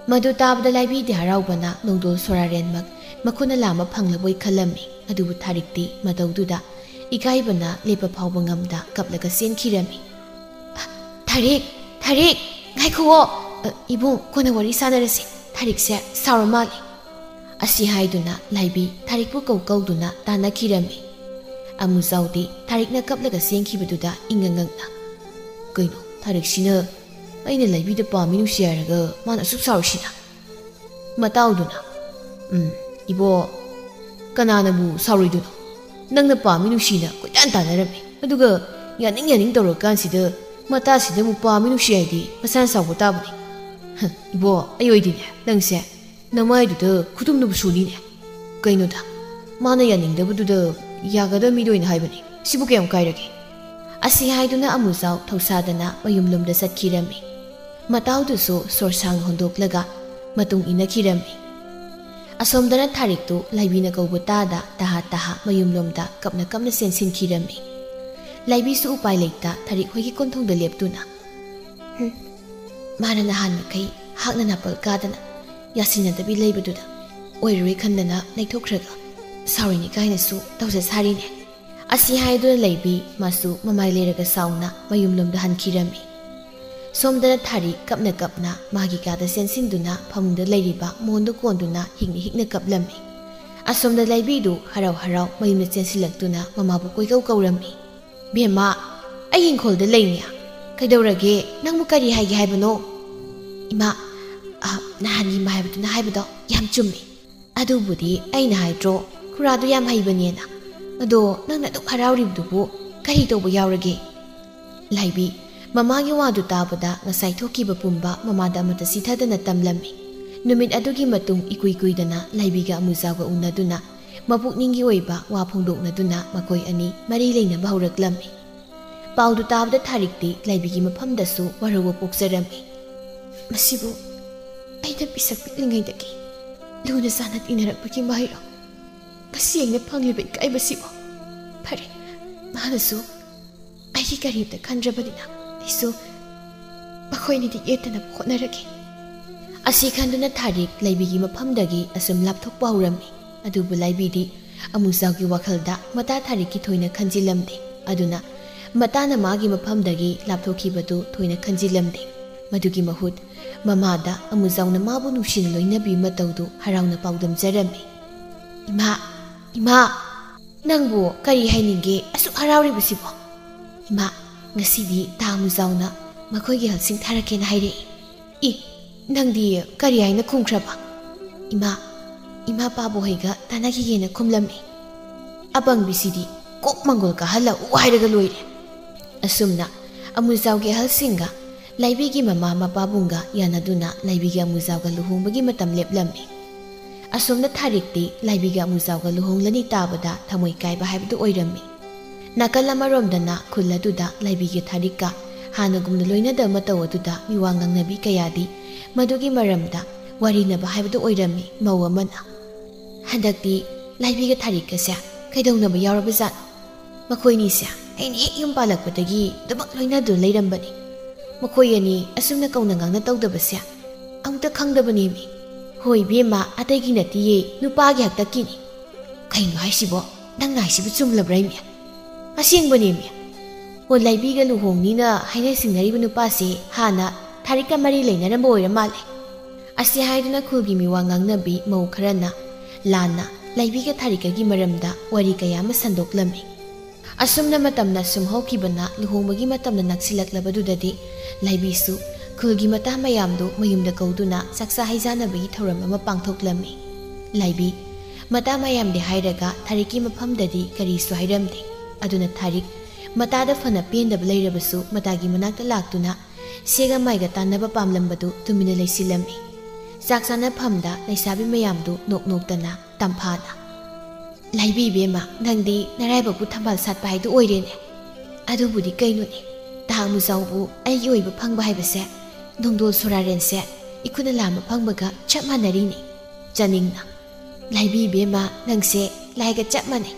ꯃꯗꯨ ꯇꯥꯕꯗ ꯂꯥꯏꯕꯤꯗꯤ ꯍꯔꯥꯎꯕꯅ ꯅꯣꯡꯗꯣꯜ ꯁꯣꯔꯥꯔꯦꯟꯃꯛ ꯃꯈꯨꯠꯅ ꯂꯥꯝꯕ ꯐꯪꯂꯕꯣꯏ ꯈꯜꯂꯝꯃꯤ꯫ ꯑꯗꯨꯕꯨ ꯊꯥꯔꯤꯛꯇꯤ ꯃꯇꯧꯗꯨꯗ ꯏꯀꯥꯏꯕꯅ ꯂꯦꯞꯄ ꯐꯥꯎꯕ ꯉꯝꯗ ꯀꯞꯂꯒ ꯆꯦꯟꯈꯤꯔꯝꯃꯤ꯫ "ꯊꯥꯔꯤꯛ! ꯊꯥꯔꯤꯛ! ꯉꯥꯏꯈꯨꯑꯣ! ꯑ, ꯏꯕꯨꯡ, ꯀꯣꯟꯅ ꯋꯥꯔꯤ ꯁꯥꯟꯅꯔꯁꯤ꯫ ꯊꯥꯔꯤꯛꯁꯦ ꯁꯥꯎꯔ ꯃꯥꯜꯂꯤ꯫" ꯑꯁꯤ ꯍꯥꯏꯗꯨꯅ ꯂꯥꯏꯕꯤ ꯊꯥꯔꯤꯛꯄꯨ ꯀꯧ ꯀꯧꯗꯨꯅ ꯇꯥꯟꯅꯈꯤꯔꯝꯃꯤ꯫ ꯑꯃꯨꯖꯥꯎꯗꯤ ꯊꯥꯔꯤꯛꯅ ꯀꯞꯂꯒ ꯆꯦꯟꯈꯤꯕꯗꯨꯗ ꯏꯉꯛ ꯉꯛꯅ, "ꯀꯩꯅꯣ, ꯊꯥꯔꯤꯛꯁꯤꯅ ꯑꯩꯅ ꯂꯩꯕꯤꯗ ꯄꯥꯝꯃꯤ ꯅꯨꯡꯁꯤ ꯍꯥꯏꯔꯒ ꯃꯥꯅ ꯑꯁꯨꯛ ꯁꯥꯎꯔꯤꯁꯤꯅ?" ꯃꯇꯥꯎꯗꯨꯅ, "ꯎꯝ, ꯏꯕꯣ, ꯀꯅꯥꯅꯕꯨ ꯁꯥꯎꯔꯣꯏꯗꯣꯏꯅꯣ? ꯅꯪꯅ ꯄꯥꯝꯃꯤ ꯅꯨꯡꯁꯤꯅ ꯀꯣꯏꯇꯥꯟ ꯇꯥꯟꯅꯔꯝꯃꯤ, ꯑꯗꯨꯒ ꯌꯥꯅꯤꯡ ꯌꯥꯅꯤꯡ ꯇꯧꯔꯀꯥꯟꯁꯤꯗ ꯃꯇꯥꯁꯤꯗ ꯑꯃꯨꯛ ꯄꯥꯝꯃꯤ ꯅꯨꯡꯁꯤ ꯍꯥꯏꯗꯤ ꯃꯁꯥꯅ ꯁꯥꯎꯕ ꯇꯥꯕꯅꯤ꯫ ꯍ, ꯏꯕꯣ, ꯑꯩ ꯑꯣꯏꯗꯤꯅꯦ, ꯅꯪꯁꯦ ꯅꯃꯥꯏꯗꯨꯗ ꯈꯨꯗꯨꯝꯅꯕꯨ ꯁꯨꯅꯤꯅꯦ꯫ ꯀꯩꯅꯣꯗ, ꯃꯥꯅ ꯌꯥꯅꯤꯡꯗꯕꯗꯨꯗ ꯌꯥꯒꯗꯕ ꯃꯤꯗ ꯑꯣꯏꯅ ꯍꯥꯏꯕꯅꯤ꯫ ꯁꯤꯕꯨ ꯀꯌꯥꯝ ꯀꯥꯏꯔꯒꯦ?" ꯑꯁꯤ ꯍꯥꯏꯗꯨꯅ ꯑꯃꯨꯖꯥꯎ ꯊꯧꯁꯥꯗꯅ ꯃꯌꯨꯝꯂꯣꯝꯗ ꯆꯠꯈꯤꯔꯝꯃꯤ꯫ ꯃꯇꯥꯎꯗꯨꯁꯨ ꯁꯣꯔ ꯁꯥꯡꯅ ꯍꯣꯟꯗꯣꯛꯂꯒ ꯃꯇꯨꯡ ꯏꯟꯅꯈꯤꯔꯝꯃꯤ꯫ ꯑꯁꯣꯝꯗꯅ ꯊꯥꯔꯤꯛꯇꯨ ꯂꯥꯏꯕꯤꯅ ꯀꯧꯕ ꯇꯥꯗ ꯇꯍꯥ ꯇꯍꯥ ꯃꯌꯨꯝꯂꯣꯝꯗ ꯀꯞꯅ ꯀꯞꯅ ꯆꯦꯟꯁꯤꯟꯈꯤꯔꯝꯃꯤ꯫ ꯂꯥꯏꯕꯤꯁꯨ ꯎꯄꯥꯏ ꯂꯩꯇ ꯊꯥꯔꯤꯛ ꯍꯣꯏꯒꯤ ꯀꯣꯟꯊꯣꯡꯗ ꯂꯦꯞꯇꯨꯅ, "ꯍꯨꯝ, ꯃꯥꯅ ꯅꯍꯥꯟ ꯃꯈꯩ ꯍꯥꯛꯅ ꯅꯥꯄꯜ ꯀꯥꯗꯅ ꯌꯥꯁꯤꯟꯅꯗꯕꯤ ꯂꯩꯕꯗꯨꯗ ꯑꯣꯏꯔꯔꯣꯏ ꯈꯟꯗꯅ ꯂꯩꯊꯣꯛꯈ꯭ꯔꯒ ꯁꯥꯎꯔꯤꯅꯤ ꯀꯥꯏꯅꯁꯨ ꯇꯧꯖ ꯁꯥꯔꯤꯅꯦ꯫ ꯑꯁꯤ ꯍꯥꯏꯗꯨꯅ ꯂꯩꯕꯤ ꯃꯥꯁꯨ ꯃꯃꯥꯏ ꯂꯩꯔꯒ ꯁꯥꯎꯅ ꯃꯌꯨꯝꯂꯣꯝꯗ ꯍꯟꯈꯤꯔꯝꯃꯤ꯫ ꯁꯣꯝꯗꯅ ꯊꯥꯔꯤ ꯀꯞꯅ ꯀꯞꯅ ꯃꯥꯒꯤ ꯀꯥꯗ ꯆꯦꯟꯁꯤꯟꯗꯨꯅ ꯐꯃꯨꯡꯗ ꯂꯩꯔꯤꯕ ꯃꯣꯟꯗꯨ ꯀꯣꯟꯗꯨꯅ ꯍꯤꯛꯅ ꯍꯤꯛꯅ ꯀꯞꯂꯝꯃꯤ꯫ ꯑꯁꯣꯝꯗ ꯂꯩꯕꯤꯗꯨ ꯍꯔꯥꯎ ꯍꯔꯥꯎ ꯃꯌꯨꯝꯗ ꯆꯦꯟꯁꯤꯜꯂꯛꯇꯨꯅ ꯃꯃꯥꯕꯨ ꯀꯣꯏꯀꯧ ꯀꯧꯔꯝꯃꯤ꯫ "ꯕꯦꯝꯃ, ꯑꯩ ꯏꯪꯈꯣꯜꯗ ꯂꯩꯅꯦ꯫ ꯀꯩꯗꯧꯔꯒꯦ? ꯅꯪꯕꯨ ꯀꯔꯤ ꯍꯥꯏꯒꯦ ꯍꯥꯏꯕꯅꯣ?" "ꯏꯃꯥ, ꯑ, ꯅꯍꯥꯟꯒꯤ ꯏꯃꯥ ꯍꯥꯏꯕꯗꯨꯅ ꯍꯥꯏꯕꯗꯣ ꯌꯥꯝ ꯆꯨꯝꯃꯤ꯫ ꯑꯗꯨꯕꯨꯗꯤ ꯑꯩꯅ ꯍꯥꯏꯗ꯭ꯔꯣ, ꯈꯨꯔꯥꯗꯨ ꯌꯥꯝ ꯍꯩꯕꯅꯦꯅ꯫ ꯑꯗꯣ ꯅꯪꯅ ꯑꯗꯨꯛ ꯍꯔꯥꯎꯔꯤꯕꯗꯨꯕꯨ ꯀꯔꯤ ꯇꯧꯕ ꯌꯥꯎꯔꯒꯦ?" ꯂꯥꯏꯕꯤ, ꯃꯃꯥꯒꯤ ꯋꯥꯗꯨ ꯇꯥꯕꯗ ꯉꯁꯥꯏ ꯊꯣꯛꯈꯤꯕ ꯄꯨꯝꯕ ꯃꯃꯥꯗ ꯑꯃꯠꯇ ꯆꯤꯊꯗꯅ ꯇꯝꯂꯝꯃꯤ꯫ ꯅꯨꯃꯤꯠ ꯑꯗꯨꯒꯤ ꯃꯇꯨꯡ ꯏꯀꯨꯏ ꯀꯨꯏꯗꯅ ꯂꯥꯏꯕꯤꯒ ꯑꯃꯨꯖꯥꯎꯒ ꯎꯅꯗꯨꯅ ꯃꯄꯨꯛꯅꯤꯡꯒꯤ ꯑꯣꯏꯕ ꯋꯥ ꯐꯣꯡꯗꯣꯛꯅꯗꯨꯅ ꯃꯈꯣꯏ ꯑꯅꯤ ꯃꯔꯤ ꯂꯩꯅꯕ ꯍꯧꯔꯛꯂꯝꯃꯤ꯫ ꯄꯥꯎꯗꯨ ꯇꯥꯕꯗ ꯊꯥꯔꯤꯛꯇꯤ ꯂꯥꯏꯕꯤꯒꯤ ꯃꯐꯝꯗꯁꯨ ꯋꯥꯔꯧꯕ ꯄꯣꯛꯆꯔꯝꯃꯤ꯫ "ꯃꯁꯤꯕꯨ ꯑꯩꯅ ꯄꯤꯁꯛ ꯄꯤꯛꯂꯤꯉꯩꯗꯒꯤ ꯂꯨꯅ ꯆꯥꯟꯅ ꯇꯤꯟꯅꯔꯛꯄꯒꯤ ꯃꯍꯩꯔꯣ? ꯉꯁꯤ ꯑꯩꯅ ꯐꯪꯂꯤꯕ ꯏꯀꯥꯏꯕꯁꯤꯕꯨ? ꯐꯔꯦ, ꯃꯥꯅꯁꯨ ꯑꯩꯒꯤ ꯀꯔꯤꯝꯇ ꯈꯟꯗ꯭ꯔꯕꯅꯤꯅ ꯑꯩꯁꯨ ꯃꯈꯣꯏ ꯑꯅꯤꯗꯤ ꯌꯦꯠꯇꯅꯕ ꯍꯣꯠꯅꯔꯒꯦ꯫" ꯑꯁꯤ ꯈꯟꯗꯨꯅ ꯊꯥꯔꯤꯛ ꯂꯩꯕꯤꯒꯤ ꯃꯐꯝꯗꯒꯤ ꯑꯁꯨꯝ ꯂꯥꯞꯊꯣꯛꯄ ꯍꯧꯔꯝꯃꯤ꯫ ꯑꯗꯨꯕꯨ ꯂꯥꯏꯕꯤꯗꯤ ꯑꯃꯨꯖꯥꯎꯒꯤ ꯋꯥꯈꯜꯗ ꯃꯇꯥ ꯊꯥꯔꯤꯛꯀꯤ ꯊꯣꯏꯅ ꯈꯟꯖꯤꯜꯂꯝꯗꯦ꯫ ꯑꯗꯨꯅ ꯃꯇꯥꯅ ꯃꯥꯒꯤ ꯃꯐꯝꯗꯒꯤ ꯂꯥꯞꯊꯣꯛꯈꯤꯕꯗꯨ ꯊꯣꯏꯅ ꯈꯟꯖꯤꯜꯂꯝꯗꯦ꯫ ꯃꯗꯨꯒꯤ ꯃꯍꯨꯠ ꯃꯃꯥꯗ ꯑꯃꯨꯖꯥꯎꯅ ꯃꯥꯕꯨ ꯅꯨꯡꯁꯤꯅ ꯂꯣꯏꯅꯕꯤ ꯃꯇꯧꯗꯨ ꯍꯔꯥꯎꯅ ꯄꯥꯎꯗꯝꯖꯔꯝꯃꯤ꯫ "ꯏꯃꯥ, ꯏꯃꯥ!" "ꯅꯪꯕꯨ ꯀꯔꯤ ꯍꯥꯏꯅꯤꯡꯒꯦ ꯑꯁꯨꯛ ꯍꯔꯥꯎꯔꯤꯕꯁꯤꯕꯣ?" "ꯏꯃꯥ, ꯉꯁꯤꯗꯤ ꯇꯥ ꯑꯃꯨꯖꯥꯎꯅ ꯃꯈꯣꯏꯒꯤ ꯍꯜꯁꯤꯡ ꯊꯥꯔꯛꯀꯦꯅ ꯍꯥꯏꯔꯛꯏ꯫" "ꯏ, ꯅꯪꯗꯤ ꯀꯔꯤ ꯍꯥꯏꯅ ꯈꯨꯝꯈ꯭ꯔꯕ?" "ꯏꯃꯥ, ꯏꯃꯥ ꯄꯥꯕꯨꯍꯣꯏꯒ ꯇꯥꯟꯅꯈꯤꯒꯦꯅ ꯈꯨꯝꯂꯝꯃꯤ꯫" "ꯑꯄꯪꯕꯤꯁꯤꯗꯤ ꯀꯣꯛ ꯃꯪꯒꯣꯜ ꯀꯥꯍꯜꯂꯛꯎ ꯍꯥꯏꯔꯒ ꯂꯣꯏꯔꯦ꯫" ꯑꯁꯨꯝꯅ ꯑꯃꯨꯖꯥꯎꯒꯤ ꯑꯍꯜꯁꯤꯡꯒ ꯂꯥꯏꯕꯤꯒꯤ ꯃꯃꯥ ꯃꯄꯥꯕꯨꯡꯒ ꯌꯥꯅꯗꯨꯅ ꯂꯥꯏꯕꯤꯒ ꯑꯃꯨꯖꯥꯎꯒ ꯂꯨꯍꯣꯡꯕꯒꯤ ꯃꯇꯝ ꯂꯦꯞꯂꯝꯃꯤ꯫ ꯑꯁꯣꯝꯅ ꯊꯥꯔꯤꯛꯇꯤ ꯂꯥꯏꯕꯤꯒ ꯑꯃꯨꯖꯥꯎꯒ ꯂꯨꯍꯣꯡꯂꯅꯤ ꯇꯥꯕꯗ ꯊꯃꯣꯏ ꯀꯥꯏꯕ ꯍꯥꯏꯕꯗꯨ ꯑꯣꯏꯔꯝꯃꯤ꯫ ꯅꯥꯀꯜ ꯑꯃꯔꯣꯝꯗꯅ ꯈꯨꯜ ꯑꯗꯨꯗ ꯂꯥꯏꯕꯤꯒ ꯊꯥꯔꯤꯛꯀ ꯍꯥꯟꯅꯒꯨꯝꯅ ꯂꯣꯏꯅꯗꯕ ꯃꯇꯧ ꯑꯗꯨꯗ ꯃꯤꯋꯥ ꯉꯥꯡꯅꯕꯤ ꯀꯌꯥꯗꯤ ꯃꯗꯨꯒꯤ ꯃꯔꯝꯗ ꯋꯥꯔꯤꯅꯕ ꯍꯥꯏꯕꯗꯨ ꯑꯣꯏꯔꯝꯃꯤ ꯃꯧ ꯑꯃꯅ꯫ "ꯍꯟꯗꯛꯇꯤ ꯂꯥꯏꯕꯤꯒ ꯊꯥꯔꯤꯛꯀꯁꯦ ꯀꯩꯗꯧꯅꯕ ꯌꯥꯎꯔꯕꯖꯥꯠꯅꯣ? ꯃꯈꯣꯏꯅꯤꯁꯦ ꯑꯩꯅ ꯍꯦꯛ ꯌꯨꯝ ꯄꯥꯜꯂꯛꯄꯗꯒꯤ ꯑꯗꯨꯃꯛ ꯂꯣꯏꯅꯗꯨꯅ ꯂꯩꯔꯝꯕꯅꯤ꯫ ꯃꯈꯣꯏ ꯑꯅꯤ ꯑꯁꯨꯝꯅ ꯀꯧꯅ ꯉꯥꯡꯅ ꯇꯧꯗꯕꯁꯦ ꯑꯃꯨꯛꯇ ꯈꯪꯗꯕꯅꯦꯃꯤ꯫" "ꯍꯣꯏ ꯏꯕꯦꯝꯃ, ꯑꯇꯩꯒꯤ ꯅꯠꯇꯤꯌꯦ, ꯅꯨꯄꯥꯒꯤ ꯍꯥꯛꯇꯛꯀꯤꯅꯤ꯫" "ꯀꯩꯅꯣ ꯍꯥꯏꯁꯤꯕꯣ? ꯅꯪ ꯅꯥꯏꯁꯤꯕꯨ ꯆꯨꯝꯂꯕ꯭ꯔꯥ ꯏꯃꯤ?" "ꯑꯁꯦꯡꯕꯅꯦꯃꯤ꯫ ꯑꯣ, ꯂꯥꯏꯕꯤꯒ ꯂꯨꯍꯣꯡꯅꯤꯅ ꯍꯥꯏꯅ ꯁꯤꯡꯅꯔꯤꯕ ꯅꯨꯄꯥꯁꯦ ꯍꯥꯟꯅ ꯊꯥꯔꯤꯛꯀ ꯃꯔꯤ ꯂꯩꯅꯔꯝꯕ ꯑꯣꯏꯔ ꯃꯥꯜꯂꯦ꯫" ꯑꯁꯤ ꯍꯥꯏꯗꯨꯅ ꯈꯨꯜꯒꯤ ꯃꯤꯋꯥ ꯉꯥꯡꯅꯕꯤ ꯃꯧ ꯈꯔꯅ ꯂꯥꯟꯅ ꯂꯥꯏꯕꯤꯒ ꯊꯥꯔꯤꯛꯀꯒꯤ ꯃꯔꯝꯗ ꯋꯥꯔꯤ ꯀꯌꯥ ꯑꯃ ꯁꯟꯗꯣꯛꯂꯝꯃꯤ꯫ ꯑꯁꯨꯝꯅ ꯃꯇꯝꯅ ꯁꯨꯝ ꯍꯧꯈꯤꯕꯅ ꯂꯨꯍꯣꯡꯕꯒꯤ ꯃꯇꯝꯅ ꯅꯛꯁꯤꯜꯂꯛꯂꯕꯗꯨꯗꯗꯤ ꯂꯥꯏꯕꯤꯁꯨ ꯈꯨꯜꯒꯤ ꯃꯇꯥ ꯃꯌꯥꯝꯗꯨ ꯃꯌꯨꯝꯗ ꯀꯧꯗꯨꯅ ꯆꯥꯛꯆꯥ ꯍꯩꯖꯥꯅꯕꯒꯤ ꯊꯧꯔꯝ ꯑꯃ ꯄꯥꯡꯊꯣꯛꯂꯝꯃꯤ꯫ ꯂꯥꯏꯕꯤ ꯃꯇꯥ ꯃꯌꯥꯝꯗꯤ ꯍꯥꯏꯔꯒ ꯊꯥꯔꯤꯛꯀꯤ ꯃꯐꯝꯗꯗꯤ ꯀꯔꯤꯁꯨ ꯍꯥꯏꯔꯝꯗꯦ꯫ ꯑꯗꯨꯅ ꯊꯥꯔꯤꯛ ꯃꯇꯥꯗ ꯐꯅ ꯄꯦꯟꯗꯕ ꯂꯩꯔꯕꯁꯨ ꯃꯇꯥꯒꯤ ꯃꯅꯥꯛꯇ ꯂꯥꯛꯇꯨꯅ ꯁꯦꯒ ꯃꯥꯏꯒ ꯇꯥꯟꯅꯕ ꯄꯥꯝꯂꯝꯕꯗꯨ ꯇꯨꯃꯤꯟꯅ ꯂꯩꯁꯤꯜꯂꯝꯃꯤ꯫ ꯆꯥꯛ ꯆꯥꯅꯐꯝꯗ ꯂꯩꯁꯥꯕꯤ ꯃꯌꯥꯝꯗꯨ ꯅꯣꯛ ꯅꯣꯛꯇꯅ ꯇꯝꯐꯥꯅ, "ꯂꯥꯏꯕꯤ ꯏꯕꯦꯝꯃ, ꯅꯪꯗꯤ ꯅꯔꯥꯏꯕꯛꯄꯨ ꯊꯝꯕꯥꯜ ꯁꯥꯠꯄ ꯍꯥꯏꯗꯨ ꯑꯣꯏꯔꯦꯅꯦ꯫ ꯑꯗꯨꯕꯨꯗꯤ ꯀꯩꯅꯣꯅꯦ, ꯇꯥ ꯑꯃꯨꯖꯥꯎꯕꯨ ꯑꯩꯒꯤ ꯑꯣꯏꯕ ꯐꯪꯕ ꯍꯥꯏꯕꯁꯦ ꯅꯣꯡꯗꯣꯜ ꯁꯣꯔꯥꯔꯦꯟꯁꯦ ꯏꯈꯨꯠꯅ ꯂꯥꯝꯕ ꯐꯪꯕꯒ ꯆꯞ ꯃꯥꯟꯅꯔꯤꯅꯦ꯫" ꯆꯥꯅꯤꯡꯅ, "ꯂꯥꯏꯕꯤ ꯏꯕꯦꯝꯃ, ꯅꯪꯁꯦ ꯂꯥꯏꯒ ꯆꯞ ꯃꯥꯟꯅꯩ꯫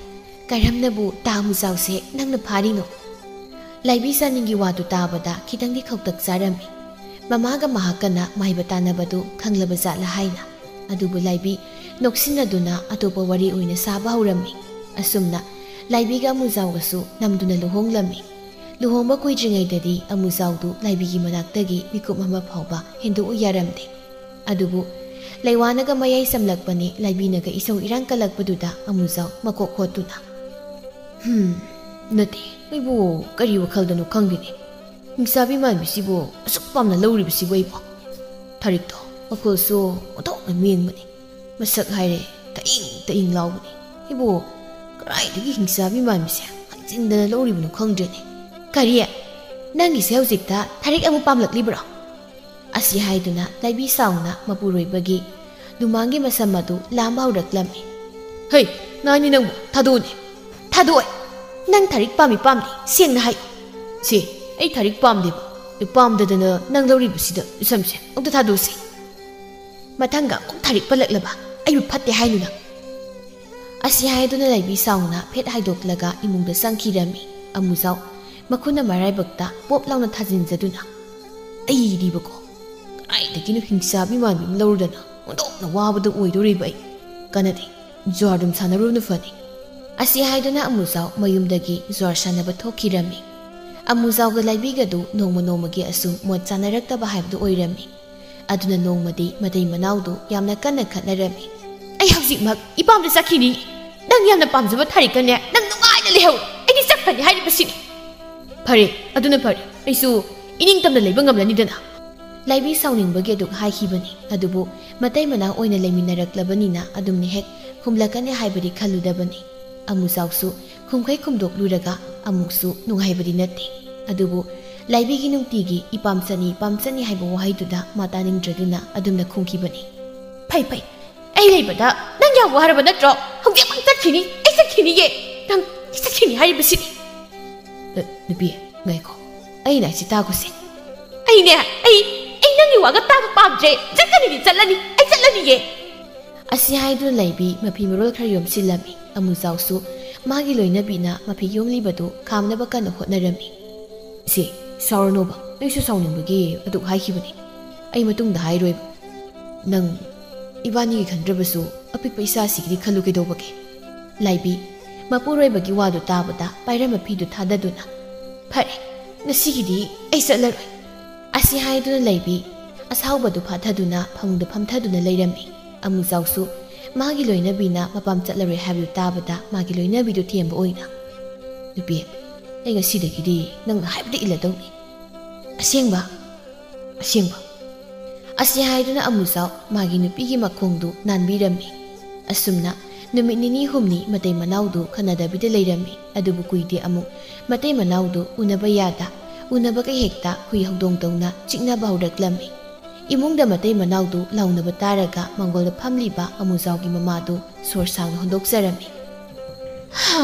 ꯀꯔꯝꯅꯕꯨ ꯇꯥ ꯑꯃꯨꯖꯥꯎꯁꯦ ꯅꯪꯅ ꯐꯥꯔꯤꯅꯣ?" ꯂꯥꯏꯕꯤ ꯆꯥꯅꯤꯡꯒꯤ ꯋꯥꯗꯨ ꯇꯥꯕꯗ ꯈꯤꯇꯪꯗꯤ ꯈꯧꯇꯛ ꯆꯥꯔꯝꯃꯤ꯫ ꯃꯃꯥꯒ ꯃꯍꯥꯛꯀꯅ ꯃꯥꯏꯕ ꯇꯥꯟꯅꯕꯗꯨ ꯈꯪꯂꯕ ꯖꯥꯠꯂ ꯍꯥꯏꯅ꯫ ꯑꯗꯨꯕꯨ ꯂꯥꯏꯕꯤ ꯅꯣꯛꯁꯤꯟꯅꯗꯨꯅ ꯑꯇꯣꯞꯄ ꯋꯥꯔꯤ ꯑꯣꯏꯅ ꯁꯥꯕ ꯍꯧꯔꯝꯃꯤ꯫ ꯑꯁꯨꯝꯅ ꯂꯥꯏꯕꯤꯒ ꯑꯃꯨꯖꯥꯎꯒꯁꯨ ꯅꯝꯗꯨꯅ ꯂꯨꯍꯣꯡꯂꯝꯃꯤ꯫ ꯂꯨꯍꯣꯡꯕ ꯀꯨꯏꯗ꯭ꯔꯤꯉꯩꯗꯗꯤ ꯑꯃꯨꯖꯥꯎꯗꯨ ꯂꯥꯏꯕꯤꯒꯤ ꯃꯤꯀꯨꯞ ꯑꯃ ꯐꯥꯎꯕ ꯍꯦꯟꯗꯣꯛꯎ ꯌꯥꯔꯝꯗꯦ꯫ ꯑꯗꯨꯕꯨ ꯂꯩꯋꯥꯅꯒ ꯃꯌꯥꯏ ꯆꯝꯂꯛꯄꯅꯤ, ꯂꯥꯏꯕꯤꯅꯒ ꯏꯁꯧ ꯏꯔꯥꯡ ꯀꯜꯂꯛꯄꯗꯨꯗ ꯑꯃꯨꯖꯥꯎ ꯃꯀꯣꯛ ꯍꯣꯠꯇꯨꯅ, ꯅꯠꯇꯦ, ꯑꯩꯕꯨ ꯀꯔꯤ ꯋꯥꯈꯜꯗꯅꯣ ꯈꯪꯗꯦꯅꯦ꯫ ꯍꯤꯡꯆꯥꯕꯤ ꯃꯥꯟꯕꯤꯁꯤꯕꯨ ꯑꯁꯨꯛ ꯄꯥꯝꯅ ꯂꯧꯔꯤꯕꯁꯤꯕꯨ ꯑꯩꯕꯨ? ꯊꯔꯤꯛꯇꯣ ꯃꯈꯣꯜꯁꯨ ꯑꯣꯟꯊꯣꯛꯅ ꯃꯦꯡꯕꯅꯤ꯫ ꯃꯁꯛ ꯍꯥꯏꯔꯦ ꯇꯛꯏꯪ ꯇꯛꯏꯪ ꯂꯥꯎꯕꯅꯤ꯫ ꯑꯩꯕꯨ ꯀꯗꯥꯏꯗꯒꯤ ꯍꯤꯡꯆꯥꯕꯤ ꯃꯥꯟꯕꯤꯁꯦ ꯍꯟꯖꯤꯟꯗꯅ ꯂꯧꯔꯤꯕꯅꯣ ꯈꯪꯗ꯭ꯔꯦꯅꯦ꯫ "ꯀꯔꯤ? ꯅꯪꯒꯤꯁꯦ ꯍꯧꯖꯤꯛꯇ ꯊꯔꯤꯛ ꯑꯃꯨꯛ ꯄꯥꯝꯂꯛꯂꯤꯕ꯭ꯔꯣ?" ꯑꯁꯤ ꯍꯥꯏꯗꯨꯅ ꯂꯥꯏꯕꯤ ꯁꯥꯎꯅ ꯃꯄꯨꯔꯣꯏꯕꯒꯤ ꯂꯨꯃꯥꯡꯒꯤ ꯃꯁꯝ ꯑꯗꯨ ꯂꯥꯝꯕ ꯍꯧꯔꯛꯂꯝꯃꯤ꯫ "ꯍꯩ, ꯅꯥꯏꯅꯤ ꯅꯪꯕꯨ ꯊꯥꯗꯣꯛꯎꯅꯦ!" "ꯊꯥꯗꯣꯛꯑꯣꯏ꯫ ꯅꯪ ꯊꯔꯤꯛ ꯄꯥꯝꯃꯤ ꯄꯥꯝꯗꯦ ꯁꯦꯡꯅ ꯍꯥꯏꯌꯨ꯫" "ꯁꯦ, ꯑꯩ ꯊꯔꯤꯛ ꯄꯥꯝꯗꯦꯕ꯫ ꯑꯗꯨ ꯄꯥꯝꯗꯗꯅ ꯅꯪ ꯂꯧꯔꯤꯕꯁꯤꯗ ꯏꯁꯝꯁꯦ ꯑꯝꯇ ꯊꯥꯗꯣꯛꯁꯦ꯫ ꯃꯊꯪꯒ ꯑꯃꯨꯛ ꯊꯔꯤꯛ ꯄꯜꯂꯛꯂꯕ ꯑꯩꯕꯨ ꯐꯠꯇꯦ ꯍꯥꯏꯅꯨ ꯅꯪ꯫" ꯑꯁꯤ ꯍꯥꯏꯗꯨꯅ ꯂꯥꯏꯕꯤ ꯁꯥꯎꯅ ꯐꯦꯠ ꯍꯥꯏꯗꯣꯛꯂꯒ ꯏꯃꯨꯡꯗ ꯆꯪꯈꯤꯔꯝꯃꯤ꯫ ꯑꯃꯨꯖꯥꯎ ꯃꯈꯨꯠꯅ ꯃꯔꯥꯏꯕꯛꯇ ꯄꯣꯞ ꯂꯥꯎꯅ ꯊꯥꯖꯤꯟꯖꯗꯨꯅ, "ꯑꯩꯗꯤꯕꯀꯣ, ꯀꯗꯥꯏꯗꯒꯤꯅꯣ ꯍꯤꯡꯆꯥꯕꯤ ꯃꯥꯟꯕꯤ ꯑꯃ ꯂꯧꯔꯨꯗꯅ ꯑꯣꯟꯊꯣꯛꯅ ꯋꯥꯕꯗ ꯑꯣꯏꯗꯣꯔꯤꯕ ꯑꯩ꯫ ꯀꯥꯟꯅꯗꯦ, ꯖ꯭ꯋꯥꯔ ꯑꯗꯨꯝ ꯁꯥꯟꯅꯔꯨꯕꯅ ꯐꯅꯤ꯫" ꯑꯁꯤ ꯍꯥꯏꯗꯨꯅ ꯑꯃꯨꯖꯥꯎ ꯃꯌꯨꯝꯗꯒꯤ ꯖ꯭ꯋꯥꯔ ꯁꯥꯟꯅꯕ ꯊꯣꯛꯈꯤꯔꯝꯃꯤ꯫ ꯑꯃꯨꯖꯥꯎꯒ ꯂꯥꯏꯕꯤꯒꯗꯨ ꯅꯣꯡꯃ ꯅꯣꯡꯃꯒꯤ ꯑꯁꯨꯝ ꯃꯣꯠ ꯆꯥꯅꯔꯛꯇꯕ ꯍꯥꯏꯕꯗꯨ ꯑꯣꯏꯔꯝꯃꯤ꯫ ꯑꯗꯨꯅ ꯅꯣꯡꯃꯗꯤ ꯃꯇꯩ ꯃꯅꯥꯎꯗꯨ ꯌꯥꯝꯅ ꯀꯟꯅ ꯈꯠꯅꯔꯝꯃꯤ꯫ "ꯑꯩ ꯍꯧꯖꯤꯛꯃꯛ ꯏꯄꯥꯝꯗ ꯆꯠꯈꯤꯅꯤ꯫ ꯅꯪ ꯌꯥꯝꯅ ꯄꯥꯝꯖꯕ ꯊꯥꯔꯤꯛꯀꯅꯦ ꯅꯪ ꯅꯨꯡꯉꯥꯏꯅ ꯂꯩꯍꯧꯔꯣ꯫ ꯑꯩꯗꯤ ꯆꯠꯈ꯭ꯔꯅꯤ ꯍꯥꯏꯔꯤꯕꯁꯤꯅꯤ꯫" "ꯐꯔꯦ, ꯑꯗꯨꯅ ꯐꯔꯦ꯫ ꯑꯩꯁꯨ ꯏꯅꯤꯡꯇꯝꯅ ꯂꯩꯕ ꯉꯝꯂꯅꯤꯗꯅ꯫" ꯂꯥꯏꯕꯤ ꯁꯥꯎꯅꯤꯡꯕꯒꯤ ꯑꯗꯨꯛ ꯍꯥꯏꯈꯤꯕꯅꯤ꯫ ꯑꯗꯨꯕꯨ ꯃꯇꯩ ꯃꯅꯥꯎ ꯑꯣꯏꯅ ꯂꯩꯃꯤꯟꯅꯔꯛꯂꯕꯅꯤꯅ ꯑꯗꯨꯝꯅ ꯍꯦꯛ ꯈꯨꯝꯂꯛꯀꯅꯤ ꯍꯥꯏꯕꯗꯤ ꯈꯜꯂꯨꯗꯕꯅꯤ꯫ ꯑꯃꯨꯖꯥꯎꯁꯨ ꯈꯨꯝꯈꯩ ꯈꯨꯝꯗꯣꯛꯂꯨꯔꯒ ꯑꯃꯨꯛꯁꯨ ꯅꯨꯡꯉꯥꯏꯕꯗꯤ ꯅꯠꯇꯦ꯫ ꯑꯗꯨꯕꯨ ꯂꯥꯏꯕꯤꯒꯤ ꯅꯨꯡꯇꯤꯒꯤ "ꯏꯄꯥꯝ ꯆꯠꯅꯤ, ꯏꯄꯥꯝ ꯆꯠꯅꯤ" ꯍꯥꯏꯕ ꯋꯥꯍꯩꯗꯨꯗ ꯃꯥ ꯇꯥꯅꯤꯡꯗ꯭ꯔꯗꯨꯅ ꯑꯗꯨꯝꯅ ꯈꯨꯝꯈꯤꯕꯅꯤ꯫ "ꯐꯩ, ꯐꯩ꯫ ꯑꯩ ꯂꯩꯕꯗ ꯅꯪ ꯌꯥꯝ ꯋꯥꯔꯕ ꯅꯠꯇ꯭ꯔꯣ? ꯍꯧꯖꯤꯛꯃꯛ ꯆꯠꯈꯤꯅꯤ, ꯑꯩ ꯆꯠꯈꯤꯅꯤꯌꯦ꯫ ꯅꯪ, ꯑꯩ ꯆꯠꯈꯤꯅꯤ ꯍꯥꯏꯔꯤꯕꯁꯤꯗꯤ꯫" "ꯑ, ꯅꯨꯄꯤ, ꯉꯥꯏꯈꯣ꯫ ꯑꯩꯅ ꯍꯥꯏꯁꯤ ꯇꯥꯈꯣꯁꯦ꯫" "ꯑꯩꯅꯦ, ꯑꯩ, ꯑꯩ ꯅꯪꯒꯤ ꯋꯥꯒ ꯇꯥꯕ ꯄꯥꯝꯗ꯭ꯔꯦ꯫ ꯆꯠꯀꯅꯤꯗꯤ ꯆꯠꯂꯅꯤ, ꯑꯩ ꯆꯠꯂꯅꯤꯌꯦ꯫" ꯑꯁꯤ ꯍꯥꯏꯗꯨꯅ ꯂꯩꯕꯤ ꯃꯐꯤ ꯃꯔꯣꯜ ꯈꯔ ꯌꯣꯝꯁꯤꯜꯂꯝꯃꯤ꯫ ꯑꯃꯨꯖꯥꯎꯁꯨ ꯃꯥꯒꯤ ꯂꯣꯏꯅꯕꯤꯅ ꯃꯐꯤ ꯌꯣꯝꯂꯤꯕꯗꯨ ꯈꯥꯝꯅꯕ ꯀꯟꯅ ꯍꯣꯠꯅꯔꯝꯃꯤ꯫ "ꯏꯆꯦ, ꯁꯥꯎꯔꯅꯣꯕ, ꯑꯩꯁꯨ ꯁꯥꯎꯅꯤꯡꯕꯒꯤ ꯑꯗꯨꯛ ꯍꯥꯏꯈꯤꯕꯅꯤ꯫ ꯑꯩ ꯃꯇꯨꯡꯗ ꯍꯥꯏꯔꯣꯏꯕ꯫ ꯅꯪ, ꯏꯕꯥꯅꯤꯒꯤ ꯈꯟꯗ꯭ꯔꯕꯁꯨ ꯑꯄꯤꯛꯄ ꯏꯆꯥꯁꯤꯒꯤꯗꯤ ꯈꯜꯂꯨ ꯀꯩꯗꯧꯕꯒꯦ?" ꯂꯥꯏꯕꯤ ꯃꯄꯨꯔꯣꯏꯕꯒꯤ ꯋꯥꯗꯨ ꯇꯥꯕꯗ ꯄꯥꯏꯔꯝꯕ ꯐꯤꯗꯨ ꯊꯥꯗꯗꯨꯅ, "ꯐꯔꯦ, ꯉꯁꯤꯒꯤꯗꯤ ꯑꯩ ꯆꯠꯂꯔꯣꯏ꯫" ꯑꯁꯤ ꯍꯥꯏꯗꯨꯅ ꯂꯩꯕꯤ ꯑꯁꯥꯎꯕꯗꯨ ꯐꯥꯊꯗꯨꯅ ꯐꯃꯨꯡꯗ ꯐꯝꯊꯗꯨꯅ ꯂꯩꯔꯝꯃꯤ꯫ ꯑꯃꯨꯖꯥꯎꯁꯨ ꯃꯥꯒꯤ ꯂꯣꯏꯅꯕꯤꯅ ꯃꯄꯥꯝ ꯆꯠꯂꯔꯣꯏ ꯍꯥꯏꯕꯗꯨ ꯇꯥꯕꯗ ꯃꯥꯒꯤ ꯂꯣꯏꯅꯕꯤꯗꯨ ꯊꯦꯝꯕ ꯑꯣꯏꯅ, "ꯅꯨꯄꯤ, ꯑꯩ ꯉꯁꯤꯗꯒꯤꯗꯤ ꯅꯪꯅ ꯍꯥꯏꯕꯗ ꯏꯜꯂꯗꯧꯅꯤ꯫ ꯑꯁꯦꯡꯕ?" "ꯑꯁꯦꯡꯕ꯫" ꯑꯁꯤ ꯍꯥꯏꯗꯨꯅ ꯑꯃꯨꯖꯥꯎ ꯃꯥꯒꯤ ꯅꯨꯄꯤꯒꯤ ꯃꯈꯣꯡꯗꯨ ꯅꯥꯟꯕꯤꯔꯝꯃꯤ꯫ ꯑꯁꯨꯝꯅ ꯅꯨꯃꯤꯠ ꯅꯤꯅꯤ ꯍꯨꯝꯅꯤ ꯃꯇꯩ ꯃꯅꯥꯎꯗꯨ ꯈꯟꯅꯗꯕꯤꯗ ꯂꯩꯔꯝꯃꯤ꯫ ꯑꯗꯨꯕꯨ ꯀꯨꯏꯗꯦ ꯑꯃꯨꯛ ꯃꯇꯩ ꯃꯅꯥꯎꯗꯨ ꯎꯅꯕ ꯌꯥꯗ, ꯎꯅꯕꯒ ꯍꯦꯛꯇ ꯍꯨꯏ ꯍꯧꯗꯣꯡ ꯇꯧꯅ ꯆꯤꯛꯅꯕ ꯍꯧꯔꯛꯂꯝꯃꯤ꯫ ꯏꯃꯨꯡꯗ ꯃꯇꯩ ꯃꯅꯥꯎꯗꯨ ꯂꯥꯎꯅꯕ ꯇꯥꯔꯒ ꯃꯪꯒꯣꯜꯗ ꯐꯝꯂꯤꯕ ꯑꯃꯨꯖꯥꯎꯒꯤ ꯃꯃꯥꯗꯨ ꯁꯣꯔ ꯁꯥꯡꯅ ꯍꯣꯟꯗꯣꯛꯆꯔꯝꯃꯤ꯫ "ꯍꯥ,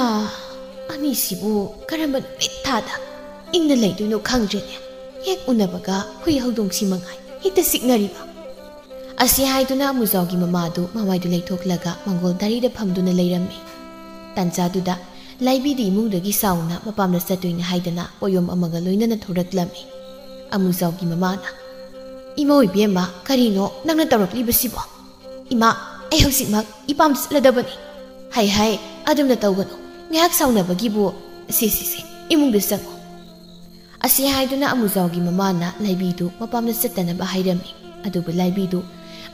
ꯑꯅꯤꯁꯤꯕꯨ ꯀꯔꯝꯕ ꯅꯨꯃꯤꯠ ꯊꯥꯗ ꯏꯪꯅ ꯂꯩꯗꯣꯏꯅꯣ ꯈꯪꯗ꯭ꯔꯦꯅꯦ꯫ ꯍꯦꯛ ꯎꯅꯕꯒ ꯍꯨꯏ ꯍꯧꯗꯣꯡꯁꯤ ꯃꯉꯥꯏ ꯍꯦꯛꯇ ꯆꯤꯛꯅꯔꯤꯕ꯫" ꯑꯁꯤ ꯍꯥꯏꯗꯨꯅ ꯑꯃꯨꯖꯥꯎꯒꯤ ꯃꯃꯥꯗꯨ ꯃꯃꯥꯏꯗꯨ ꯂꯩꯊꯣꯛꯂꯒ ꯃꯪꯒꯣꯜ ꯗꯥꯔꯤꯗ ꯐꯝꯗꯨꯅ ꯂꯩꯔꯝꯃꯤ꯫ ꯇꯥꯟꯖꯥꯗꯨꯗ ꯂꯥꯏꯕꯤꯗꯤ ꯏꯃꯨꯡꯗꯒꯤ ꯁꯥꯎꯅ ꯃꯄꯥꯝꯗ ꯆꯠꯇꯣꯏꯅꯤ ꯍꯥꯏꯗꯅ ꯄꯣꯠꯌꯣꯝ ꯑꯃꯒ ꯂꯣꯏꯅꯅ ꯊꯣꯔꯛꯂꯝꯃꯤ꯫ ꯑꯃꯨꯖꯥꯎꯒꯤ ꯃꯃꯥꯅ, "ꯏꯃꯧ ꯏꯕꯦꯝꯃ, ꯀꯔꯤꯅꯣ ꯅꯪꯅ ꯇꯧꯔꯛꯂꯤꯕꯁꯤꯕꯣ?" "ꯏꯃꯥ, ꯑꯩ ꯍꯧꯖꯤꯛꯃꯛ ꯏꯄꯥꯝꯗ ꯆꯠꯂꯗꯕꯅꯤ꯫" "ꯍꯩ ꯍꯩ, ꯑꯗꯨꯝꯅ ꯇꯧꯒꯅꯨ꯫ ꯉꯥꯏꯍꯥꯛ ꯁꯥꯎꯅꯕꯒꯤꯕꯨ꯫ ꯁꯤ, ꯁꯤ, ꯁꯤ, ꯏꯃꯨꯡꯗ ꯆꯪꯉꯨ꯫" ꯑꯁꯤ ꯍꯥꯏꯗꯨꯅ ꯑꯃꯨꯖꯥꯎꯒꯤ ꯃꯃꯥꯅ ꯂꯥꯏꯕꯤꯗꯨ ꯃꯄꯥꯝꯗ ꯆꯠꯇꯅꯕ ꯍꯥꯏꯔꯝꯃꯤ꯫ ꯑꯗꯨꯕꯨ ꯂꯥꯏꯕꯤꯗꯨ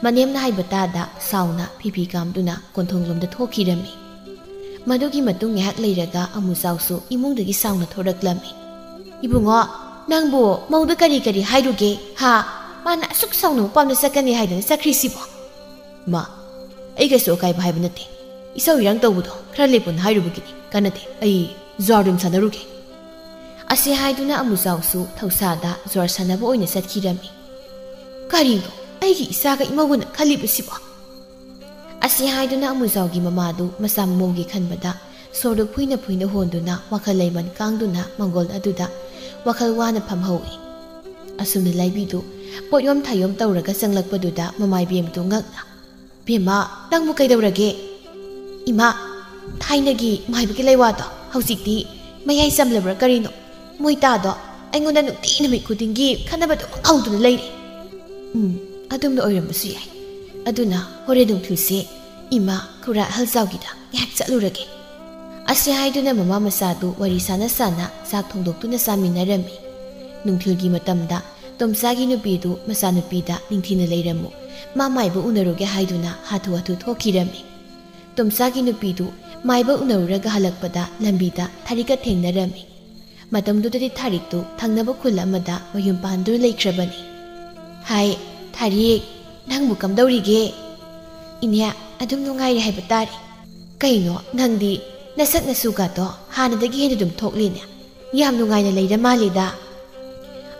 ꯃꯅꯦꯝꯅ ꯍꯥꯏꯕ ꯇꯥꯗ ꯁꯥꯎꯅ ꯐꯤꯐꯤ ꯀꯥꯝꯗꯨꯅ ꯀꯣꯟꯊꯣꯡꯂꯣꯝꯗ ꯊꯣꯛꯈꯤꯔꯝꯃꯤ꯫ ꯃꯗꯨꯒꯤ ꯃꯇꯨꯡ ꯉꯥꯏꯍꯥꯛ ꯂꯩꯔꯒ ꯑꯃꯨꯖꯥꯎꯁꯨ ꯏꯃꯨꯡꯗꯒꯤ ꯁꯥꯎꯅ ꯊꯣꯔꯛꯂꯝꯃꯤ꯫ "ꯏꯕꯨꯡꯉꯣ, ꯅꯪꯕꯨ ꯃꯧꯗ ꯀꯔꯤ ꯀꯔꯤ ꯍꯥꯏꯔꯨꯒꯦ? ꯍꯥ? ꯃꯥꯅ ꯑꯁꯨꯛ ꯁꯥꯎꯅ ꯃꯄꯥꯝꯗ ꯆꯠꯀꯅꯤ ꯍꯥꯏꯗꯅ ꯆꯠꯈ꯭ꯔꯤꯁꯤꯕꯣ?" "ꯃꯥ, ꯑꯩ ꯀꯩꯁꯨ ꯑꯀꯥꯏꯕ ꯍꯥꯏꯕ ꯅꯠꯇꯦ꯫ ꯏꯁꯧ ꯏꯔꯥꯡ ꯇꯧꯕꯗꯣ ꯈꯔ ꯂꯦꯞꯄꯣꯅ ꯍꯥꯏꯔꯨꯕꯒꯤꯅꯤ꯫ ꯀꯥꯟꯅꯗꯦ꯫ ꯑꯩ ꯖꯨꯋꯥꯔ ꯑꯗꯨꯝ ꯁꯥꯟꯅꯔꯨꯒꯦ꯫" ꯑꯁꯤ ꯍꯥꯏꯗꯨꯅ ꯑꯃꯨꯖꯥꯎꯁꯨ ꯊꯧꯁꯥꯗ ꯖꯨꯋꯥꯔ ꯁꯥꯟꯅꯕ ꯑꯣꯏꯅ ꯆꯠꯈꯤꯔꯝꯃꯤ꯫ "ꯀꯔꯤꯅꯣ ꯑꯩꯒꯤ ꯏꯆꯥꯒ ꯏꯃꯧꯒꯅ ꯈꯜꯂꯤꯕꯁꯤꯕꯣ?" ꯑꯁꯤ ꯍꯥꯏꯗꯨꯅ ꯑꯃꯨꯖꯥꯎꯒꯤ ꯃꯃꯥꯗꯨ ꯃꯆꯥ ꯃꯃꯧꯒꯤ ꯈꯟꯕꯗ ꯁꯣꯔꯗꯨ ꯐꯨꯏꯅ ꯐꯨꯏꯅ ꯍꯣꯟꯗꯨꯅ ꯋꯥꯈꯜ ꯂꯩꯃꯟ ꯀꯥꯡꯗꯨꯅ ꯃꯪꯒꯣꯜ ꯑꯗꯨꯗ ꯋꯥꯈꯜ ꯋꯥꯅ ꯐꯝꯍꯧꯏ꯫ ꯑꯁꯨꯝꯅ ꯂꯥꯏꯕꯤꯗꯨ ꯄꯣꯠꯌꯣꯝ ꯊꯥꯌꯣꯝ ꯇꯧꯔꯒ ꯆꯪꯂꯛꯄꯗꯨꯗ ꯃꯃꯥꯏꯕꯦꯝꯗꯨ ꯉꯛꯅ, "ꯕꯦꯝꯃ, ꯅꯪꯕꯨ ꯀꯩꯗꯧꯔꯒꯦ?" "ꯏꯃꯥ, ꯊꯥꯏꯅꯒꯤ ꯃꯥꯏꯕꯒꯤ ꯂꯩꯋꯥꯗꯣ ꯍꯧꯖꯤꯛꯇꯤ ꯃꯌꯥꯏ ꯆꯝꯂꯕ꯭ꯔꯥ ꯀꯔꯤꯅꯣ? ꯃꯣꯏ ꯇꯥꯗꯣ ꯑꯩꯉꯣꯟꯗ ꯅꯨꯡꯇꯤ ꯅꯨꯃꯤꯠ ꯈꯨꯗꯤꯡꯒꯤ ꯈꯠꯅꯕꯗꯨꯃꯛ ꯍꯧꯗꯨꯅ ꯂꯩꯔꯦ꯫" "ꯎꯝ, ꯑꯗꯨꯝꯅ ꯑꯣꯏꯔꯝꯕꯁꯨ ꯌꯥꯏ꯫ ꯑꯗꯨꯅ ꯍꯣꯔꯦꯟ ꯅꯨꯡꯊꯤꯜꯁꯦ ꯏꯃꯥ ꯈꯨꯔꯥ ꯑꯍꯜ ꯆꯥꯎꯒꯤꯗ ꯉꯥꯏꯍꯥꯛ ꯆꯠꯂꯨꯔꯒꯦ꯫" ꯑꯁꯤ ꯍꯥꯏꯗꯨꯅ ꯃꯃꯥ ꯃꯆꯥꯗꯨ ꯋꯥꯔꯤ ꯁꯥꯟꯅ ꯁꯥꯟꯅ ꯆꯥꯛ ꯊꯣꯡꯗꯣꯛꯇꯨꯅ ꯆꯥꯃꯤꯟꯅꯔꯝꯃꯤ꯫ ꯅꯨꯡꯊꯤꯜꯒꯤ ꯃꯇꯝꯗ ꯇꯣꯝꯆꯥꯒꯤ ꯅꯨꯄꯤꯗꯨ ꯃꯆꯥꯅꯨꯄꯤꯗ ꯅꯤꯡꯊꯤꯅ ꯂꯩꯔꯝꯃꯨ, ꯃꯥ ꯃꯥꯏꯕ ꯎꯅꯔꯨꯒꯦ ꯍꯥꯏꯗꯨꯅ ꯍꯥꯊꯨ ꯍꯥꯊꯨ ꯊꯣꯛꯈꯤꯔꯝꯃꯤ꯫ ꯇꯣꯝꯆꯥꯒꯤ ꯅꯨꯄꯤꯗꯨ ꯃꯥꯏꯕ ꯎꯅꯔꯨꯔꯒ ꯍꯜꯂꯛꯄꯗ ꯂꯝꯕꯤꯗ ꯊꯥꯔꯤꯛꯀ ꯊꯦꯡꯅꯔꯝꯃꯤ꯫ ꯃꯇꯝꯗꯨꯗꯗꯤ ꯊꯥꯔꯤꯛꯇꯨ ꯊꯪꯅꯕ ꯈꯨꯜ ꯑꯃꯗ ꯃꯌꯨꯝ ꯄꯥꯟꯗꯨꯅ ꯂꯩꯈ꯭ꯔꯕꯅꯤ꯫ "ꯍꯥꯏ, ꯊꯥꯔꯤꯛ, ꯅꯪꯕꯨ ꯀꯝꯗꯧꯔꯤꯒꯦ?" "ꯏꯅꯦ, ꯑꯗꯨꯝ ꯅꯨꯡꯉꯥꯏꯔꯤ ꯍꯥꯏꯕ ꯇꯥꯔꯦ꯫ ꯀꯩꯅꯣ, ꯅꯪꯗꯤ ꯅꯁꯛ ꯅꯁꯨꯒꯗꯣ ꯍꯥꯟꯅꯗꯒꯤ ꯍꯦꯟꯅ ꯑꯗꯨꯝ ꯊꯣꯛꯂꯤꯅꯦ꯫ ꯌꯥꯝ ꯅꯨꯡꯉꯥꯏꯅ ꯂꯩꯔ ꯃꯥꯜꯂꯤꯗ?"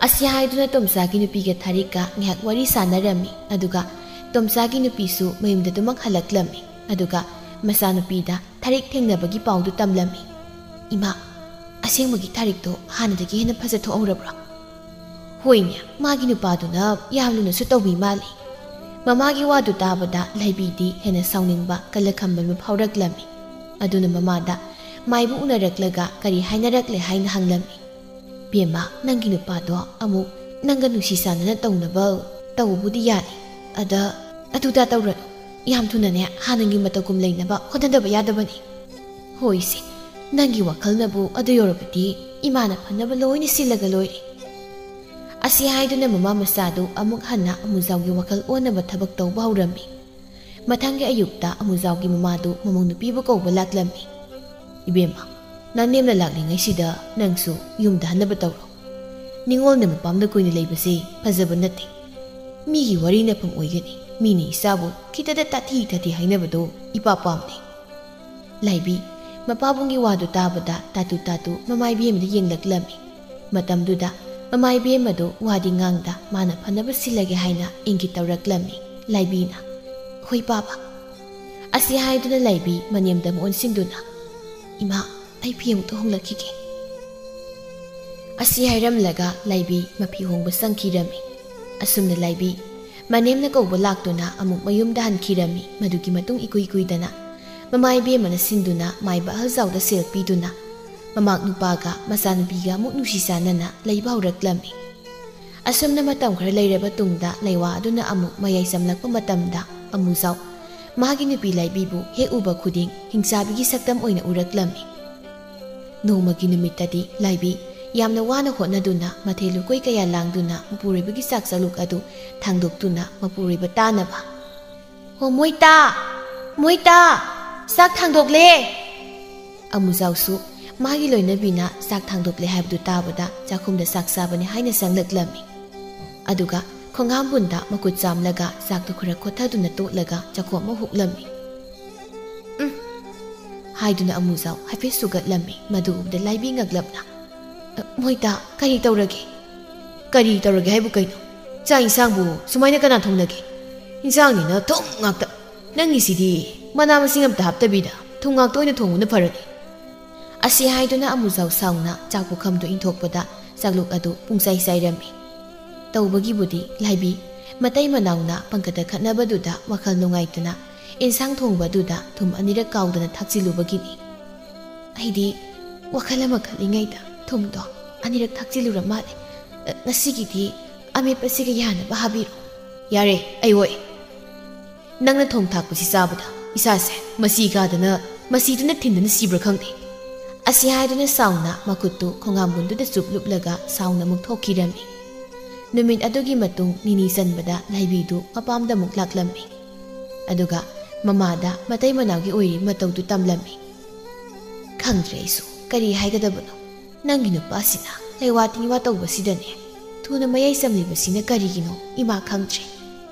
ꯑꯁꯤ ꯍꯥꯏꯗꯨꯅ ꯇꯣꯝꯆꯥꯒꯤ ꯅꯨꯄꯤꯒ ꯊꯥꯔꯤꯛꯀ ꯉꯥꯏꯍꯥꯛ ꯋꯥꯔꯤ ꯁꯥꯟꯅꯔꯝꯃꯤ꯫ ꯑꯗꯨꯒ ꯇꯣꯝꯆꯥꯒꯤ ꯅꯨꯄꯤꯁꯨ ꯃꯌꯨꯝꯗ ꯑꯗꯨꯃꯛ ꯍꯜꯂꯛꯂꯝꯃꯤ꯫ ꯑꯗꯨꯒ ꯃꯆꯥꯅꯨꯄꯤꯗ ꯊꯥꯔꯤꯛ ꯊꯦꯡꯅꯕꯒꯤ ꯄꯥꯎꯗꯨ ꯇꯝꯂꯝꯃꯤ꯫ "ꯏꯃꯥ, ꯑꯁꯦꯡꯕꯒꯤ ꯊꯥꯔꯤꯛꯇꯣ ꯍꯥꯟꯅꯗꯒꯤ ꯍꯦꯟꯅ ꯐꯖ ꯊꯣꯛꯍꯧꯔꯕ꯭ꯔꯣ?" "ꯍꯣꯏꯅꯦ, ꯃꯥꯒꯤ ꯅꯨꯄꯥꯗꯨꯅ ꯌꯥꯝ ꯂꯨꯅꯁꯨ ꯇꯧꯕꯤ ꯃꯥꯜꯂꯤ꯫ ꯃꯃꯥꯒꯤ ꯋꯥꯗꯨ ꯇꯥꯕꯗ ꯂꯥꯏꯕꯤꯗꯤ ꯍꯦꯟꯅ ꯁꯥꯎꯅꯤꯡꯕ ꯀꯜꯂꯛꯈꯝꯕ ꯑꯃ ꯐꯥꯎꯔꯛꯂꯝꯃꯤ꯫ ꯑꯗꯨꯅ ꯃꯃꯥꯗ ꯃꯥꯏꯕꯨ ꯎꯅꯔꯛꯂꯒ ꯀꯔꯤ ꯍꯥꯏꯅꯔꯛꯂꯦ ꯍꯥꯏꯅ ꯍꯪꯂꯝꯃꯤ꯫ "ꯕꯦꯝꯃ, ꯅꯪꯒꯤ ꯅꯨꯄꯥꯗꯣ ꯑꯃꯨꯛ ꯅꯪꯒ ꯅꯨꯡꯁꯤ ꯆꯥꯟꯅꯅ ꯇꯧꯅꯕ ꯇꯧꯕꯕꯨꯗꯤ ꯌꯥꯅꯤ꯫ ꯑꯗ ꯑꯗꯨꯗ ꯇꯧꯔꯅꯨ꯫ ꯌꯥꯝ ꯊꯨꯅꯅꯦ ꯍꯥꯟꯅꯒꯤ ꯃꯇꯧꯒꯨꯝ ꯂꯩꯅꯕ ꯍꯣꯠꯅꯗꯕ ꯌꯥꯗꯕꯅꯤ꯫" "ꯍꯣꯏꯁꯦ, ꯅꯪꯒꯤ ꯋꯥꯈꯜꯅꯕꯨ ꯑꯗꯨ ꯌꯧꯔꯕꯗꯤ ꯏꯃꯥꯅ ꯐꯅꯕ ꯂꯣꯏꯅ ꯁꯤꯜꯂꯒ ꯂꯣꯏꯔꯦ꯫" ꯑꯁꯤ ꯍꯥꯏꯗꯨꯅ ꯃꯃꯥ ꯃꯆꯥꯗꯨ ꯑꯃꯨꯛ ꯍꯟꯅ ꯑꯃꯨꯖꯥꯎꯒꯤ ꯋꯥꯈꯜ ꯑꯣꯟꯅꯕ ꯊꯕꯛ ꯇꯧꯕ ꯍꯧꯔꯝꯃꯤ꯫ ꯃꯊꯪꯒꯤ ꯑꯌꯨꯛꯇ ꯑꯃꯨꯖꯥꯎꯒꯤ ꯃꯃꯥꯗꯨ ꯃꯃꯧ ꯅꯨꯄꯤꯕꯨ ꯀꯧꯕ ꯂꯥꯛꯂꯝꯃꯤ꯫ "ꯏꯕꯦꯝꯃ, ꯅꯅꯦꯝꯅ ꯂꯥꯛꯂꯤꯉꯩꯁꯤꯗ ꯅꯪꯁꯨ ꯌꯨꯝꯗ ꯍꯟꯅꯕ ꯇꯧꯔꯣ꯫ ꯅꯤꯉꯣꯜꯅ ꯃꯄꯥꯝꯗ ꯀꯨꯏꯅ ꯂꯩꯕꯁꯦ ꯐꯖꯕ ꯅꯠꯇꯦ꯫ ꯃꯤꯒꯤ ꯋꯥꯔꯤ ꯅꯐꯝ ꯑꯣꯏꯒꯅꯤ꯫ ꯃꯤꯅ ꯏꯆꯥꯕꯨ ꯈꯤꯇꯗ ꯇꯥꯊꯤ ꯇꯥꯊꯤ ꯍꯥꯏꯅꯕꯗꯣ ꯏꯄꯥ ꯄꯥꯝꯗꯦ꯫" ꯂꯥꯏꯕꯤ ꯃꯄꯥꯕꯨꯡꯒꯤ ꯋꯥꯗꯨ ꯇꯥꯕꯗ ꯇꯥꯇꯨ ꯇꯥꯇꯨ ꯃꯃꯥꯏꯕꯤ ꯑꯃꯗ ꯌꯦꯡꯂꯛꯂꯝꯃꯤ꯫ ꯃꯇꯝꯗꯨꯗ ꯃꯃꯥꯏꯕꯤ ꯑꯃꯗꯨ ꯋꯥꯗꯤ ꯉꯥꯡꯗ ꯃꯥꯅ ꯐꯅꯕ ꯁꯤꯜꯂꯒꯦ ꯍꯥꯏꯅ ꯏꯪꯒꯤꯠ ꯇꯧꯔꯛꯂꯝꯃꯤ꯫ ꯂꯥꯏꯕꯤꯅ, "ꯍꯣꯏ ꯄꯥꯕ꯫" ꯑꯁꯤ ꯍꯥꯏꯗꯨꯅ ꯂꯥꯏꯕꯤ ꯃꯅꯦꯝꯗ ꯑꯃꯨꯛ ꯑꯣꯟꯁꯤꯟꯗꯨꯅ, "ꯏꯃꯥ, ꯑꯩ ꯐꯤ ꯑꯃꯨꯛꯇ ꯍꯣꯡꯂꯛꯈꯤꯒꯦ꯫" ꯑꯁꯤ ꯍꯥꯏꯔꯝꯂꯒ ꯂꯥꯏꯕꯤ ꯃꯐꯤ ꯍꯣꯡꯕ ꯆꯪꯈꯤꯔꯝꯃꯤ꯫ ꯑꯁꯨꯝꯅ ꯂꯥꯏꯕꯤ ꯃꯅꯦꯝꯅ ꯀꯧꯕ ꯂꯥꯛꯇꯨꯅ ꯑꯃꯨꯛ ꯃꯌꯨꯝꯗ ꯍꯟꯈꯤꯔꯝꯃꯤ꯫ ꯃꯗꯨꯒꯤ ꯃꯇꯨꯡ ꯏꯀꯨꯏ ꯀꯨꯏꯗꯅ ꯃꯃꯥ ꯏꯕꯦꯝꯃꯅ ꯁꯤꯟꯗꯨꯅ ꯃꯥꯏꯕ ꯑꯍꯜꯖꯥꯎꯗ ꯁꯦꯜ ꯄꯤꯗꯨꯅ ꯃꯃꯥꯛ ꯅꯨꯄꯥꯒ ꯃꯆꯥꯅꯨꯄꯤꯒ ꯑꯃꯨꯛ ꯅꯨꯡꯁꯤ ꯆꯥꯟꯅꯅ ꯂꯩꯕ ꯍꯧꯔꯛꯂꯝꯃꯤ꯫ ꯑꯁꯨꯝꯅ ꯃꯇꯝ ꯈꯔ ꯂꯩꯔꯕ ꯇꯨꯡꯗ ꯂꯩꯋꯥ ꯑꯗꯨꯅ ꯑꯃꯨꯛ ꯃꯌꯥꯏ ꯆꯝꯂꯛꯄ ꯃꯇꯝꯗ ꯑꯃꯨꯖꯥꯎ ꯃꯥꯒꯤ ꯅꯨꯄꯤ ꯂꯥꯏꯕꯤꯕꯨ ꯍꯦꯛ ꯎꯕ ꯈꯨꯗꯤꯡ ꯍꯤꯡꯆꯥꯕꯤꯒꯤ ꯁꯛꯇꯝ ꯑꯣꯏꯅ ꯎꯔꯛꯂꯝꯃꯤ꯫ ꯅꯣꯡꯃꯒꯤ ꯅꯨꯃꯤꯠꯇꯗꯤ ꯂꯥꯏꯕꯤ ꯌꯥꯝꯅ ꯋꯥꯅ ꯍꯣꯠꯅꯗꯨꯅ ꯃꯊꯦꯜ ꯂꯨꯀꯣꯏ ꯀꯌꯥ ꯂꯥꯡꯗꯨꯅ ꯃꯄꯨꯔꯣꯏꯕꯒꯤ ꯆꯥꯛ ꯆꯥꯂꯨꯛ ꯑꯗꯨ ꯊꯥꯡꯗꯣꯛꯇꯨꯅ ꯃꯄꯨꯔꯣꯏꯕ ꯇꯥꯅꯕ, "ꯍꯣ ꯃꯣꯏꯇꯥ! ꯃꯣꯏꯇꯥ!" "ꯆꯥꯛ ꯊꯥꯡꯗꯣꯛꯂꯦ!" ꯑꯃꯨꯖꯥꯎꯁꯨ ꯃꯥꯒꯤ ꯂꯣꯏꯅꯕꯤꯅ ꯆꯥꯛ ꯊꯥꯡꯗꯣꯛꯂꯦ ꯍꯥꯏꯕꯗꯨ ꯇꯥꯕꯗ ꯆꯥꯛꯈꯨꯝꯗ ꯆꯥꯛ ꯆꯥꯕꯅꯤ ꯍꯥꯏꯅ ꯆꯪꯂꯛꯂꯝꯃꯤ꯫ ꯑꯗꯨꯒ ꯈꯣꯡꯍꯥꯝꯕꯨꯟꯗ ꯃꯈꯨꯠ ꯆꯥꯝꯂꯒ ꯆꯥꯛꯇꯨ ꯈꯔ ꯈꯣꯠꯊꯗꯨꯅ ꯇꯣꯠꯂꯒ ꯆꯥꯛꯈꯣꯝ ꯑꯃ ꯍꯨꯛꯂꯝꯃꯤ꯫ "ꯎꯝ," ꯍꯥꯏꯗꯨꯅ ꯑꯃꯨꯖꯥꯎ ꯍꯥꯏꯐꯦꯠ ꯁꯨꯒꯠꯂꯝꯃꯤ꯫ ꯃꯗꯨ ꯎꯕꯗ ꯂꯥꯏꯕꯤ ꯉꯛꯂꯞꯅ, "ꯑ, ꯃꯣꯏꯇꯥ, ꯀꯔꯤ ꯇꯧꯔꯒꯦ?" "ꯀꯔꯤ ꯇꯧꯔꯒꯦ ꯍꯥꯏꯕꯨ ꯀꯩꯅꯣ? ꯆꯥꯛ ꯏꯟꯁꯥꯡꯕꯨ ꯁꯨꯃꯥꯏꯅ ꯀꯅꯥ ꯊꯣꯡꯅꯒꯦ? ꯏꯟꯁꯥꯡꯅꯤꯅ ꯊꯨꯝ ꯉꯥꯛꯇ꯫ ꯅꯪꯒꯤꯁꯤꯗꯤ ꯃꯅꯥ ꯃꯁꯤꯡ ꯑꯝꯇ ꯍꯥꯞꯇꯕꯤꯗ ꯊꯨꯝ ꯉꯥꯛꯇ ꯑꯣꯏꯅ ꯊꯣꯡꯕꯅ ꯐꯔꯅꯤ꯫" ꯑꯁꯤ ꯍꯥꯏꯗꯨꯅ ꯑꯃꯨꯖꯥꯎ ꯁꯥꯎꯅ ꯆꯥꯛ ꯄꯨꯈꯝꯗꯨ ꯏꯟꯊꯣꯛꯄꯗ ꯆꯥꯛꯂꯨꯛ ꯑꯗꯨ ꯄꯨꯡꯆꯥꯏ ꯆꯥꯏꯔꯝꯃꯤ꯫ ꯇꯧꯕꯒꯤꯕꯨꯗꯤ ꯂꯥꯏꯕꯤ ꯃꯇꯩ ꯃꯅꯥꯎꯅ ꯄꯪꯀꯗ ꯈꯠꯅꯕꯗꯨꯗ ꯋꯥꯈꯜ ꯅꯨꯡꯉꯥꯏꯇꯅ ꯏꯟꯁꯥꯡ ꯊꯣꯡꯕꯗꯨꯗ ꯊꯨꯝ ꯑꯅꯤꯔꯛ ꯀꯥꯎꯗꯅ ꯊꯥꯛꯆꯤꯜꯂꯨꯕꯒꯤꯅꯤ꯫ ꯑꯩꯗꯤ ꯋꯥꯈꯜ ꯑꯃ ꯈꯜꯂꯤꯉꯩꯗ ꯊꯨꯝꯗꯣ ꯑꯅꯤꯔꯛ ꯊꯥꯛꯆꯤꯜꯂꯨꯔ ꯃꯥꯜꯂꯦ꯫ ꯑ, ꯉꯁꯤꯒꯤꯗꯤ ꯑꯃꯦꯠꯄꯁꯤꯒ ꯌꯥꯅꯕ ꯍꯥꯕꯤꯔꯣ꯫ "ꯌꯥꯔꯦ, ꯑꯩ ꯑꯣꯏ꯫ ꯅꯪꯅ ꯊꯣꯡ ꯊꯥꯛꯄꯁꯤ ꯆꯥꯕꯗ ꯏꯁꯥꯁꯦ ꯃꯁꯤ ꯀꯥꯗꯅ, ꯃꯁꯤꯗꯨꯅ ꯊꯤꯟꯗꯨꯅ ꯁꯤꯕ꯭ꯔꯥ ꯈꯪꯗꯦ꯫" ꯑꯁꯤ ꯍꯥꯏꯗꯨꯅ ꯁꯥꯎꯅ ꯃꯈꯨꯠꯇꯨ ꯈꯣꯡꯉꯥꯝꯕꯨꯟꯗꯨꯗ ꯆꯨꯞ ꯂꯨꯞꯂꯒ ꯁꯥꯎꯅ ꯑꯃꯨꯛ ꯊꯣꯛꯈꯤꯔꯝꯃꯤ꯫ ꯅꯨꯃꯤꯠ ꯑꯗꯨꯒꯤ ꯃꯇꯨꯡ ꯅꯤꯅꯤ ꯆꯟꯕꯗ ꯂꯥꯏꯕꯤꯗꯨ ꯃꯄꯥꯝꯗ ꯑꯃꯨꯛ ꯂꯥꯛꯂꯝꯃꯤ꯫ ꯑꯗꯨꯒ ꯃꯃꯥꯗ ꯃꯇꯩ ꯃꯅꯥꯎꯒꯤ ꯑꯣꯏꯔꯤꯕ ꯃꯇꯧꯗꯨ ꯇꯝꯂꯝꯃꯤ꯫ "ꯈꯪꯗ꯭ꯔꯦ ꯑꯩꯁꯨ ꯀꯔꯤ ꯍꯥꯏꯒꯗꯕꯅꯣ꯫ ꯅꯪꯒꯤ ꯅꯨꯄꯥꯁꯤꯅ ꯂꯩꯋꯥ ꯇꯤꯟꯋꯥ ꯇꯧꯕꯁꯤꯗꯅꯦ ꯊꯨꯅ ꯃꯌꯥꯏ ꯆꯝꯂꯤꯕꯁꯤꯅ ꯀꯔꯤꯒꯤꯅꯣ ꯏꯃꯥ ꯈꯪꯗ꯭ꯔꯦ꯫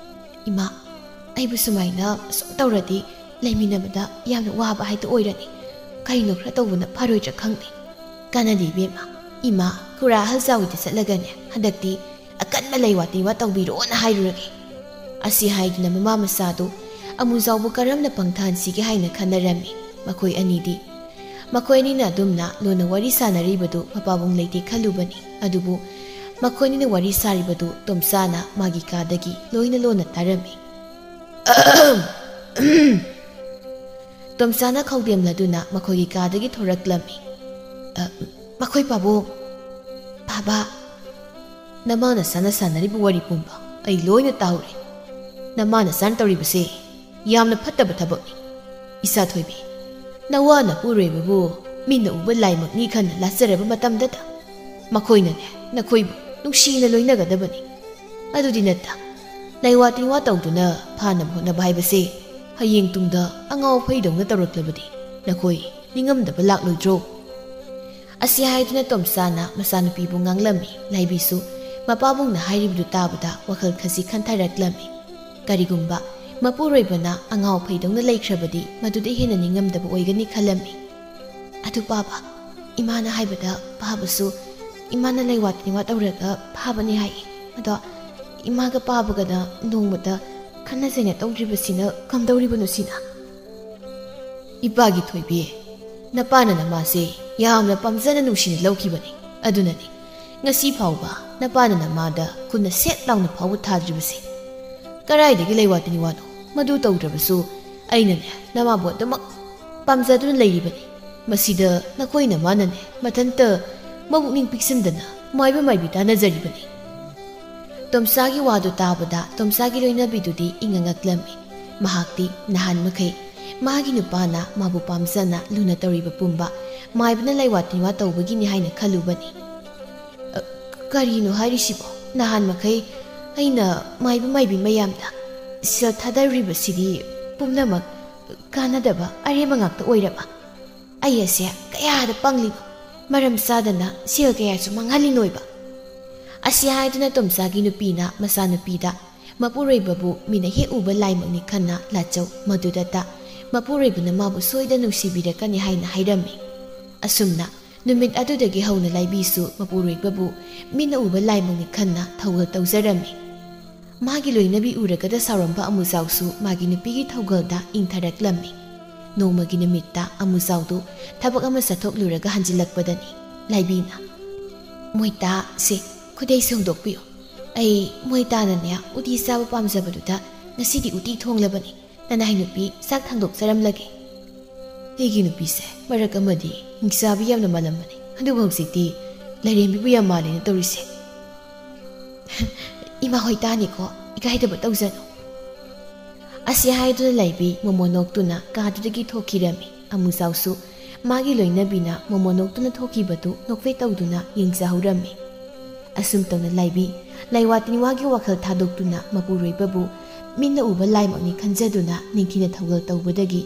ꯏꯃꯥ, ꯑꯩꯕꯨ ꯁꯨꯃꯥꯏꯅ ꯑꯁꯨꯝ ꯇꯧꯔꯗꯤ ꯂꯩꯃꯤꯟꯅꯕꯗ ꯌꯥꯝꯅ ꯋꯥꯕ ꯍꯥꯏꯗꯣ ꯑꯣꯏꯔꯅꯤ꯫ ꯀꯔꯤꯅꯣ ꯈꯔ ꯇꯧꯕꯅ ꯐꯔꯣꯏꯗ꯭ꯔꯥ ꯈꯪꯗꯦ꯫ ꯀꯥꯟꯅꯗꯦ ꯏꯕꯦꯝꯃ, ꯏꯃꯥ ꯈꯨꯔꯥ ꯑꯍꯜ ꯖꯥꯎꯒꯤꯗ ꯆꯠꯂꯒꯅꯦ ꯍꯟꯗꯛꯇꯤ ꯑꯀꯟꯕ ꯂꯩꯋꯥ ꯇꯤꯟꯋꯥ ꯇꯧꯕꯤꯔꯣꯅ ꯍꯥꯏꯔꯨꯔꯒꯦ꯫" ꯑꯁꯤ ꯍꯥꯏꯗꯨꯅ ꯃꯃꯥ ꯃꯆꯥꯗꯨ ꯑꯃꯨꯖꯥꯎꯕꯨ ꯀꯔꯝꯅ ꯄꯪꯊꯍꯟꯁꯤꯒꯦ ꯍꯥꯏꯅ ꯈꯟꯅꯔꯝꯃꯤ ꯃꯈꯣꯏ ꯑꯅꯤꯗꯤ꯫ ꯃꯈꯣꯏ ꯑꯅꯤꯅ ꯑꯗꯨꯝꯅ ꯂꯣꯟꯅ ꯋꯥꯔꯤ ꯁꯥꯅꯔꯤꯕꯗꯨ ꯃꯄꯥꯕꯨꯡ ꯂꯩꯇꯦ ꯈꯜꯂꯨꯕꯅꯤ꯫ ꯑꯗꯨꯕꯨ ꯃꯈꯣꯏ ꯑꯅꯤꯅ ꯋꯥꯔꯤ ꯁꯥꯔꯤꯕꯗꯨ ꯇꯣꯝꯆꯥꯅ ꯃꯥꯒꯤ ꯀꯥꯗꯒꯤ ꯂꯣꯏꯅ ꯂꯣꯟꯅ ꯇꯥꯔꯝꯃꯤ꯫ ꯇꯣꯝꯆꯥꯅ ꯈꯧꯗꯦꯝꯂꯗꯨꯅ ꯃꯈꯣꯏꯒꯤ ꯀꯥꯗꯒꯤ ꯊꯣꯔꯛꯂꯝꯃꯤ꯫ "ꯑ, ꯃꯈꯣꯏ ꯄꯥꯕꯨꯡ!" "ꯕꯥꯕꯥ!" "ꯅꯃꯥ ꯅꯆꯥꯅ ꯁꯥꯟꯅꯔꯤꯕ ꯋꯥꯔꯤ ꯄꯨꯝꯕ ꯑꯩ ꯂꯣꯏꯅ ꯇꯥꯍꯧꯔꯦ꯫ ꯅꯃꯥ ꯅꯆꯥꯅ ꯇꯧꯔꯤꯕꯁꯦ ꯌꯥꯝꯅ ꯐꯠꯇꯕ ꯊꯕꯛꯅꯤ꯫ ꯏꯆꯥ ꯊꯣꯏꯕꯤ, ꯅꯋꯥ ꯅꯄꯨꯔꯣꯏꯕꯕꯨ ꯃꯤꯠꯅ ꯎꯕ ꯂꯥꯏꯃꯛꯅꯤ ꯈꯟꯅ ꯂꯥꯠꯆꯔꯕ ꯃꯇꯝꯗꯇ ꯃꯈꯣꯏꯅꯅꯦ ꯅꯈꯣꯏꯕꯨ ꯅꯨꯡꯁꯤꯅ ꯂꯣꯏꯅꯒꯗꯕꯅꯤ꯫ ꯑꯗꯨꯗꯤ ꯅꯠꯇ, ꯂꯩꯋꯥ ꯇꯤꯟꯋꯥ ꯇꯧꯗꯨꯅ ꯐꯥꯅꯕ ꯍꯣꯠꯅꯕ ꯍꯥꯏꯕꯁꯦ ꯍꯌꯦꯡ ꯇꯨꯡꯗ ꯑꯉꯥꯎ ꯑꯐꯩꯗꯧꯅ ꯇꯧꯔꯛꯂꯕꯗꯤ ꯅꯈꯣꯏ ꯅꯤꯡꯉꯝꯗꯕ ꯂꯥꯛꯂꯣꯏꯗ꯭ꯔꯣ?" ꯑꯁꯤ ꯍꯥꯏꯗꯨꯅ ꯇꯣꯝꯆꯥꯅ ꯃꯆꯥꯅꯨꯄꯤꯕꯨ ꯉꯥꯡꯂꯝꯃꯤ꯫ ꯂꯥꯏꯕꯤꯁꯨ ꯃꯄꯥꯕꯨꯡꯅ ꯍꯥꯏꯔꯤꯕꯗꯨ ꯇꯥꯕꯗ ꯋꯥꯈꯜ ꯈꯖꯤꯛ ꯈꯟꯊꯔꯛꯂꯝꯃꯤ꯫ ꯀꯔꯤꯒꯨꯝꯕ ꯃꯄꯨꯔꯣꯏꯕꯅ ꯑꯉꯥꯎ ꯑꯐꯩꯗꯧꯅ ꯂꯩꯈ꯭ꯔꯕꯗꯤ ꯃꯗꯨꯗ ꯍꯦꯟꯅ ꯅꯤꯡꯉꯝꯗꯕ ꯑꯣꯏꯒꯅꯤ ꯈꯜꯂꯝꯃꯤ꯫ "ꯑꯗꯨ ꯄꯥꯕ, ꯏꯃꯥꯅ ꯍꯥꯏꯕꯗ ꯄꯥꯕꯁꯨ ꯏꯃꯥꯅ ꯂꯩꯋꯥ ꯇꯤꯟꯋꯥ ꯇꯧꯔꯒ ꯐꯥꯕꯅꯤ ꯍꯥꯏꯌꯦ꯫ ꯑꯗꯣ ꯏꯃꯥꯒ ꯄꯥꯕꯒꯅ ꯅꯣꯡꯃꯇ ꯈꯠꯅ ꯆꯩꯅ ꯇꯧꯗ꯭ꯔꯤꯕꯁꯤꯅ ꯀꯝꯗꯧꯔꯤꯕꯅꯣ ꯁꯤꯅ?" "ꯏꯄꯥꯒꯤ ꯊꯣꯏꯕꯤ, ꯅꯄꯥꯅ ꯅꯃꯥꯁꯦ ꯌꯥꯝꯅ ꯄꯥꯝꯖꯅ ꯅꯨꯡꯁꯤꯅ ꯂꯧꯈꯤꯕꯅꯤ꯫ ꯑꯗꯨꯅꯅꯤ ꯉꯁꯤ ꯐꯥꯎꯕ ꯅꯄꯥꯅ ꯅꯃꯥꯗ ꯈꯨꯠꯅ ꯁꯦꯠ ꯂꯥꯎꯅ ꯐꯥꯎꯕ ꯊꯥꯗ꯭ꯔꯤꯕꯁꯦ꯫ ꯀꯔꯥꯏꯗꯒꯤ ꯂꯩꯋꯥ ꯇꯤꯟꯋꯥꯅꯣ? ꯃꯗꯨ ꯇꯧꯗ꯭ꯔꯕꯁꯨ ꯑꯩꯅꯅꯦ ꯅꯃꯥꯕꯨ ꯑꯗꯨꯃꯛ ꯄꯥꯝꯖꯗꯨꯅ ꯂꯩꯔꯤꯕꯅꯤ꯫ ꯃꯁꯤꯗ ꯅꯈꯣꯏ ꯅꯃꯥꯅꯅꯦ ꯃꯊꯟꯇ ꯃꯕꯨꯛꯅꯤꯡ ꯄꯤꯛꯁꯤꯟꯗꯅ ꯃꯥꯏꯕ ꯃꯥꯏꯕꯤ ꯇꯥꯟꯅꯖꯔꯤꯕꯅꯤ꯫" ꯇꯣꯝꯆꯥꯒꯤ ꯋꯥꯗꯨ ꯇꯥꯕꯗ ꯇꯣꯝꯆꯥꯒꯤ ꯂꯣꯏꯅꯕꯤꯗꯨꯗꯤ ꯏꯉꯛꯉꯛꯂꯝꯃꯤ꯫ ꯃꯍꯥꯛꯇꯤ ꯅꯍꯥꯟ ꯃꯈꯩ ꯃꯥꯒꯤ ꯅꯨꯄꯥꯅ ꯃꯥꯕꯨ ꯄꯥꯝꯖꯅ ꯂꯨꯅ ꯇꯧꯔꯤꯕ ꯄꯨꯝꯕ ꯃꯥꯏꯕꯅ ꯂꯩꯋꯥ ꯇꯤꯟꯋꯥ ꯇꯧꯕꯒꯤꯅꯤ ꯍꯥꯏꯅ ꯈꯜꯂꯨꯕꯅꯤ꯫ "ꯑ, ꯀꯔꯤꯅꯣ ꯍꯥꯏꯔꯤꯁꯤꯕꯣ? ꯅꯍꯥꯟ ꯃꯈꯩ ꯑꯩꯅ ꯃꯥꯏꯕ ꯃꯥꯏꯕꯤ ꯃꯌꯥꯝꯗ ꯁꯦꯜ ꯊꯥꯗꯔꯤꯕꯁꯤꯗꯤ ꯄꯨꯝꯅꯃꯛ ꯀꯥꯟꯅꯗꯕ ꯑꯔꯦꯝꯕ ꯉꯥꯛꯇ ꯑꯣꯏꯔꯕ? ꯑꯩ ꯑꯁꯦ ꯀꯌꯥꯗ ꯄꯪꯂꯤꯅꯣ? ꯃꯔꯝ ꯆꯥꯗꯅ ꯁꯦꯜ ꯀꯌꯥꯁꯨ ꯃꯥꯡꯍꯜꯂꯤꯅꯣꯏꯕ?" ꯑꯁꯤ ꯍꯥꯏꯗꯨꯅ ꯇꯣꯝꯆꯥꯒꯤ ꯅꯨꯄꯤꯅ ꯃꯆꯥꯅꯨꯄꯤꯗ ꯃꯄꯨꯔꯣꯏꯕꯕꯨ ꯃꯤꯅ ꯍꯦꯛ ꯎꯕ ꯂꯥꯏꯃꯛꯅꯤ ꯈꯟꯅ ꯂꯥꯆꯧ ꯃꯗꯨꯗꯇ ꯃꯄꯨꯔꯣꯏꯕꯅ ꯃꯥꯕꯨ ꯁꯣꯏꯗꯅ ꯅꯨꯡꯁꯤꯕꯤꯔꯛꯀꯅꯤ ꯍꯥꯏꯅ ꯍꯥꯏꯔꯝꯃꯤ꯫ ꯑꯁꯨꯝꯅ ꯅꯨꯃꯤꯠ ꯑꯗꯨꯗꯒꯤ ꯍꯧꯅ ꯂꯥꯏꯕꯤꯁꯨ ꯃꯄꯨꯔꯣꯏꯕꯕꯨ ꯃꯤꯅ ꯎꯕ ꯂꯥꯏꯃꯛꯅꯤ ꯈꯟꯅ ꯊꯧꯒꯜ ꯇꯧꯖꯔꯝꯃꯤ꯫ ꯃꯥꯒꯤ ꯂꯣꯏꯅꯕꯤ ꯎꯔꯒꯗ ꯁꯥꯎꯔꯝꯕ ꯑꯃꯨꯖꯥꯎꯁꯨ ꯃꯥꯒꯤ ꯅꯨꯄꯤꯒꯤ ꯊꯧꯒꯜꯗ ꯏꯪꯊꯔꯛꯂꯝꯃꯤ꯫ ꯅꯣꯡꯃꯒꯤ ꯅꯨꯃꯤꯠꯇ ꯑꯃꯨꯖꯥꯎꯗꯨ ꯊꯕꯛ ꯑꯃ ꯆꯠꯊꯣꯛꯂꯨꯔꯒ ꯍꯟꯖꯤꯜꯂꯛꯄꯗꯅꯤ ꯂꯥꯏꯕꯤꯅ, "ꯃꯣꯏꯇꯥ, ꯁꯦ, ꯈꯨꯗꯩꯁꯦ ꯍꯣꯡꯗꯣꯛꯄꯤꯌꯨ꯫ ꯑꯩ ꯃꯣꯏꯇꯥꯅꯅꯦ ꯎꯇꯤ ꯆꯥꯕ ꯄꯥꯝꯖꯕꯗꯨꯗ ꯉꯁꯤꯗꯤ ꯎꯇꯤ ꯊꯣꯡꯂꯕꯅꯤ꯫ ꯅꯅꯥꯏ ꯅꯨꯄꯤ ꯆꯥꯛ ꯊꯥꯡꯗꯣꯛꯆꯔꯝꯂꯒꯦ꯫" ꯑꯩꯒꯤ ꯅꯨꯄꯤꯁꯦ ꯃꯔꯛ ꯑꯃꯗꯤ ꯍꯤꯡꯆꯥꯕꯤ ꯌꯥꯝꯅ ꯃꯥꯜꯂꯝꯕꯅꯤ, ꯑꯗꯨꯕꯨ ꯍꯧꯖꯤꯛꯇꯤ ꯂꯥꯏꯔꯦꯝꯕꯤꯕꯨ ꯌꯥꯝ ꯃꯥꯜꯂꯦꯅ ꯇꯧꯔꯤꯁꯦ꯫ "ꯏꯃꯥ ꯍꯣꯏ ꯇꯥꯅꯤꯀꯣ, ꯏꯀꯥꯏꯗꯕ ꯇꯧꯖꯅꯨ꯫" ꯑꯁꯤ ꯍꯥꯏꯗꯨꯅ ꯂꯥꯏꯕꯤ ꯃꯣꯃꯣ ꯅꯣꯛꯇꯨꯅ ꯀꯥꯗꯨꯗꯒꯤ ꯊꯣꯛꯈꯤꯔꯝꯃꯤ꯫ ꯑꯃꯨꯖꯥꯎꯁꯨ ꯃꯥꯒꯤ ꯂꯣꯏꯅꯕꯤꯅ ꯃꯣꯃꯣ ꯅꯣꯛꯇꯨꯅ ꯊꯣꯛꯈꯤꯕꯗꯨ ꯅꯣꯛꯐꯦꯠ ꯇꯧꯗꯨꯅ ꯌꯦꯡꯖꯍꯧꯔꯝꯃꯤ꯫ ꯑꯁꯨꯝ ꯇꯧꯅ ꯂꯥꯏꯕꯤ ꯂꯩꯋꯥ ꯇꯤꯟꯋꯥꯒꯤ ꯋꯥꯈꯜ ꯊꯥꯗꯣꯛꯇꯨꯅ ꯃꯄꯨꯔꯣꯏꯕꯕꯨ ꯃꯤꯠꯅ ꯎꯕ ꯂꯥꯏꯃꯛꯅꯤ ꯈꯟꯖꯗꯨꯅ ꯅꯤꯡꯊꯤꯅ ꯊꯧꯒꯜ ꯇꯧꯕꯗꯒꯤ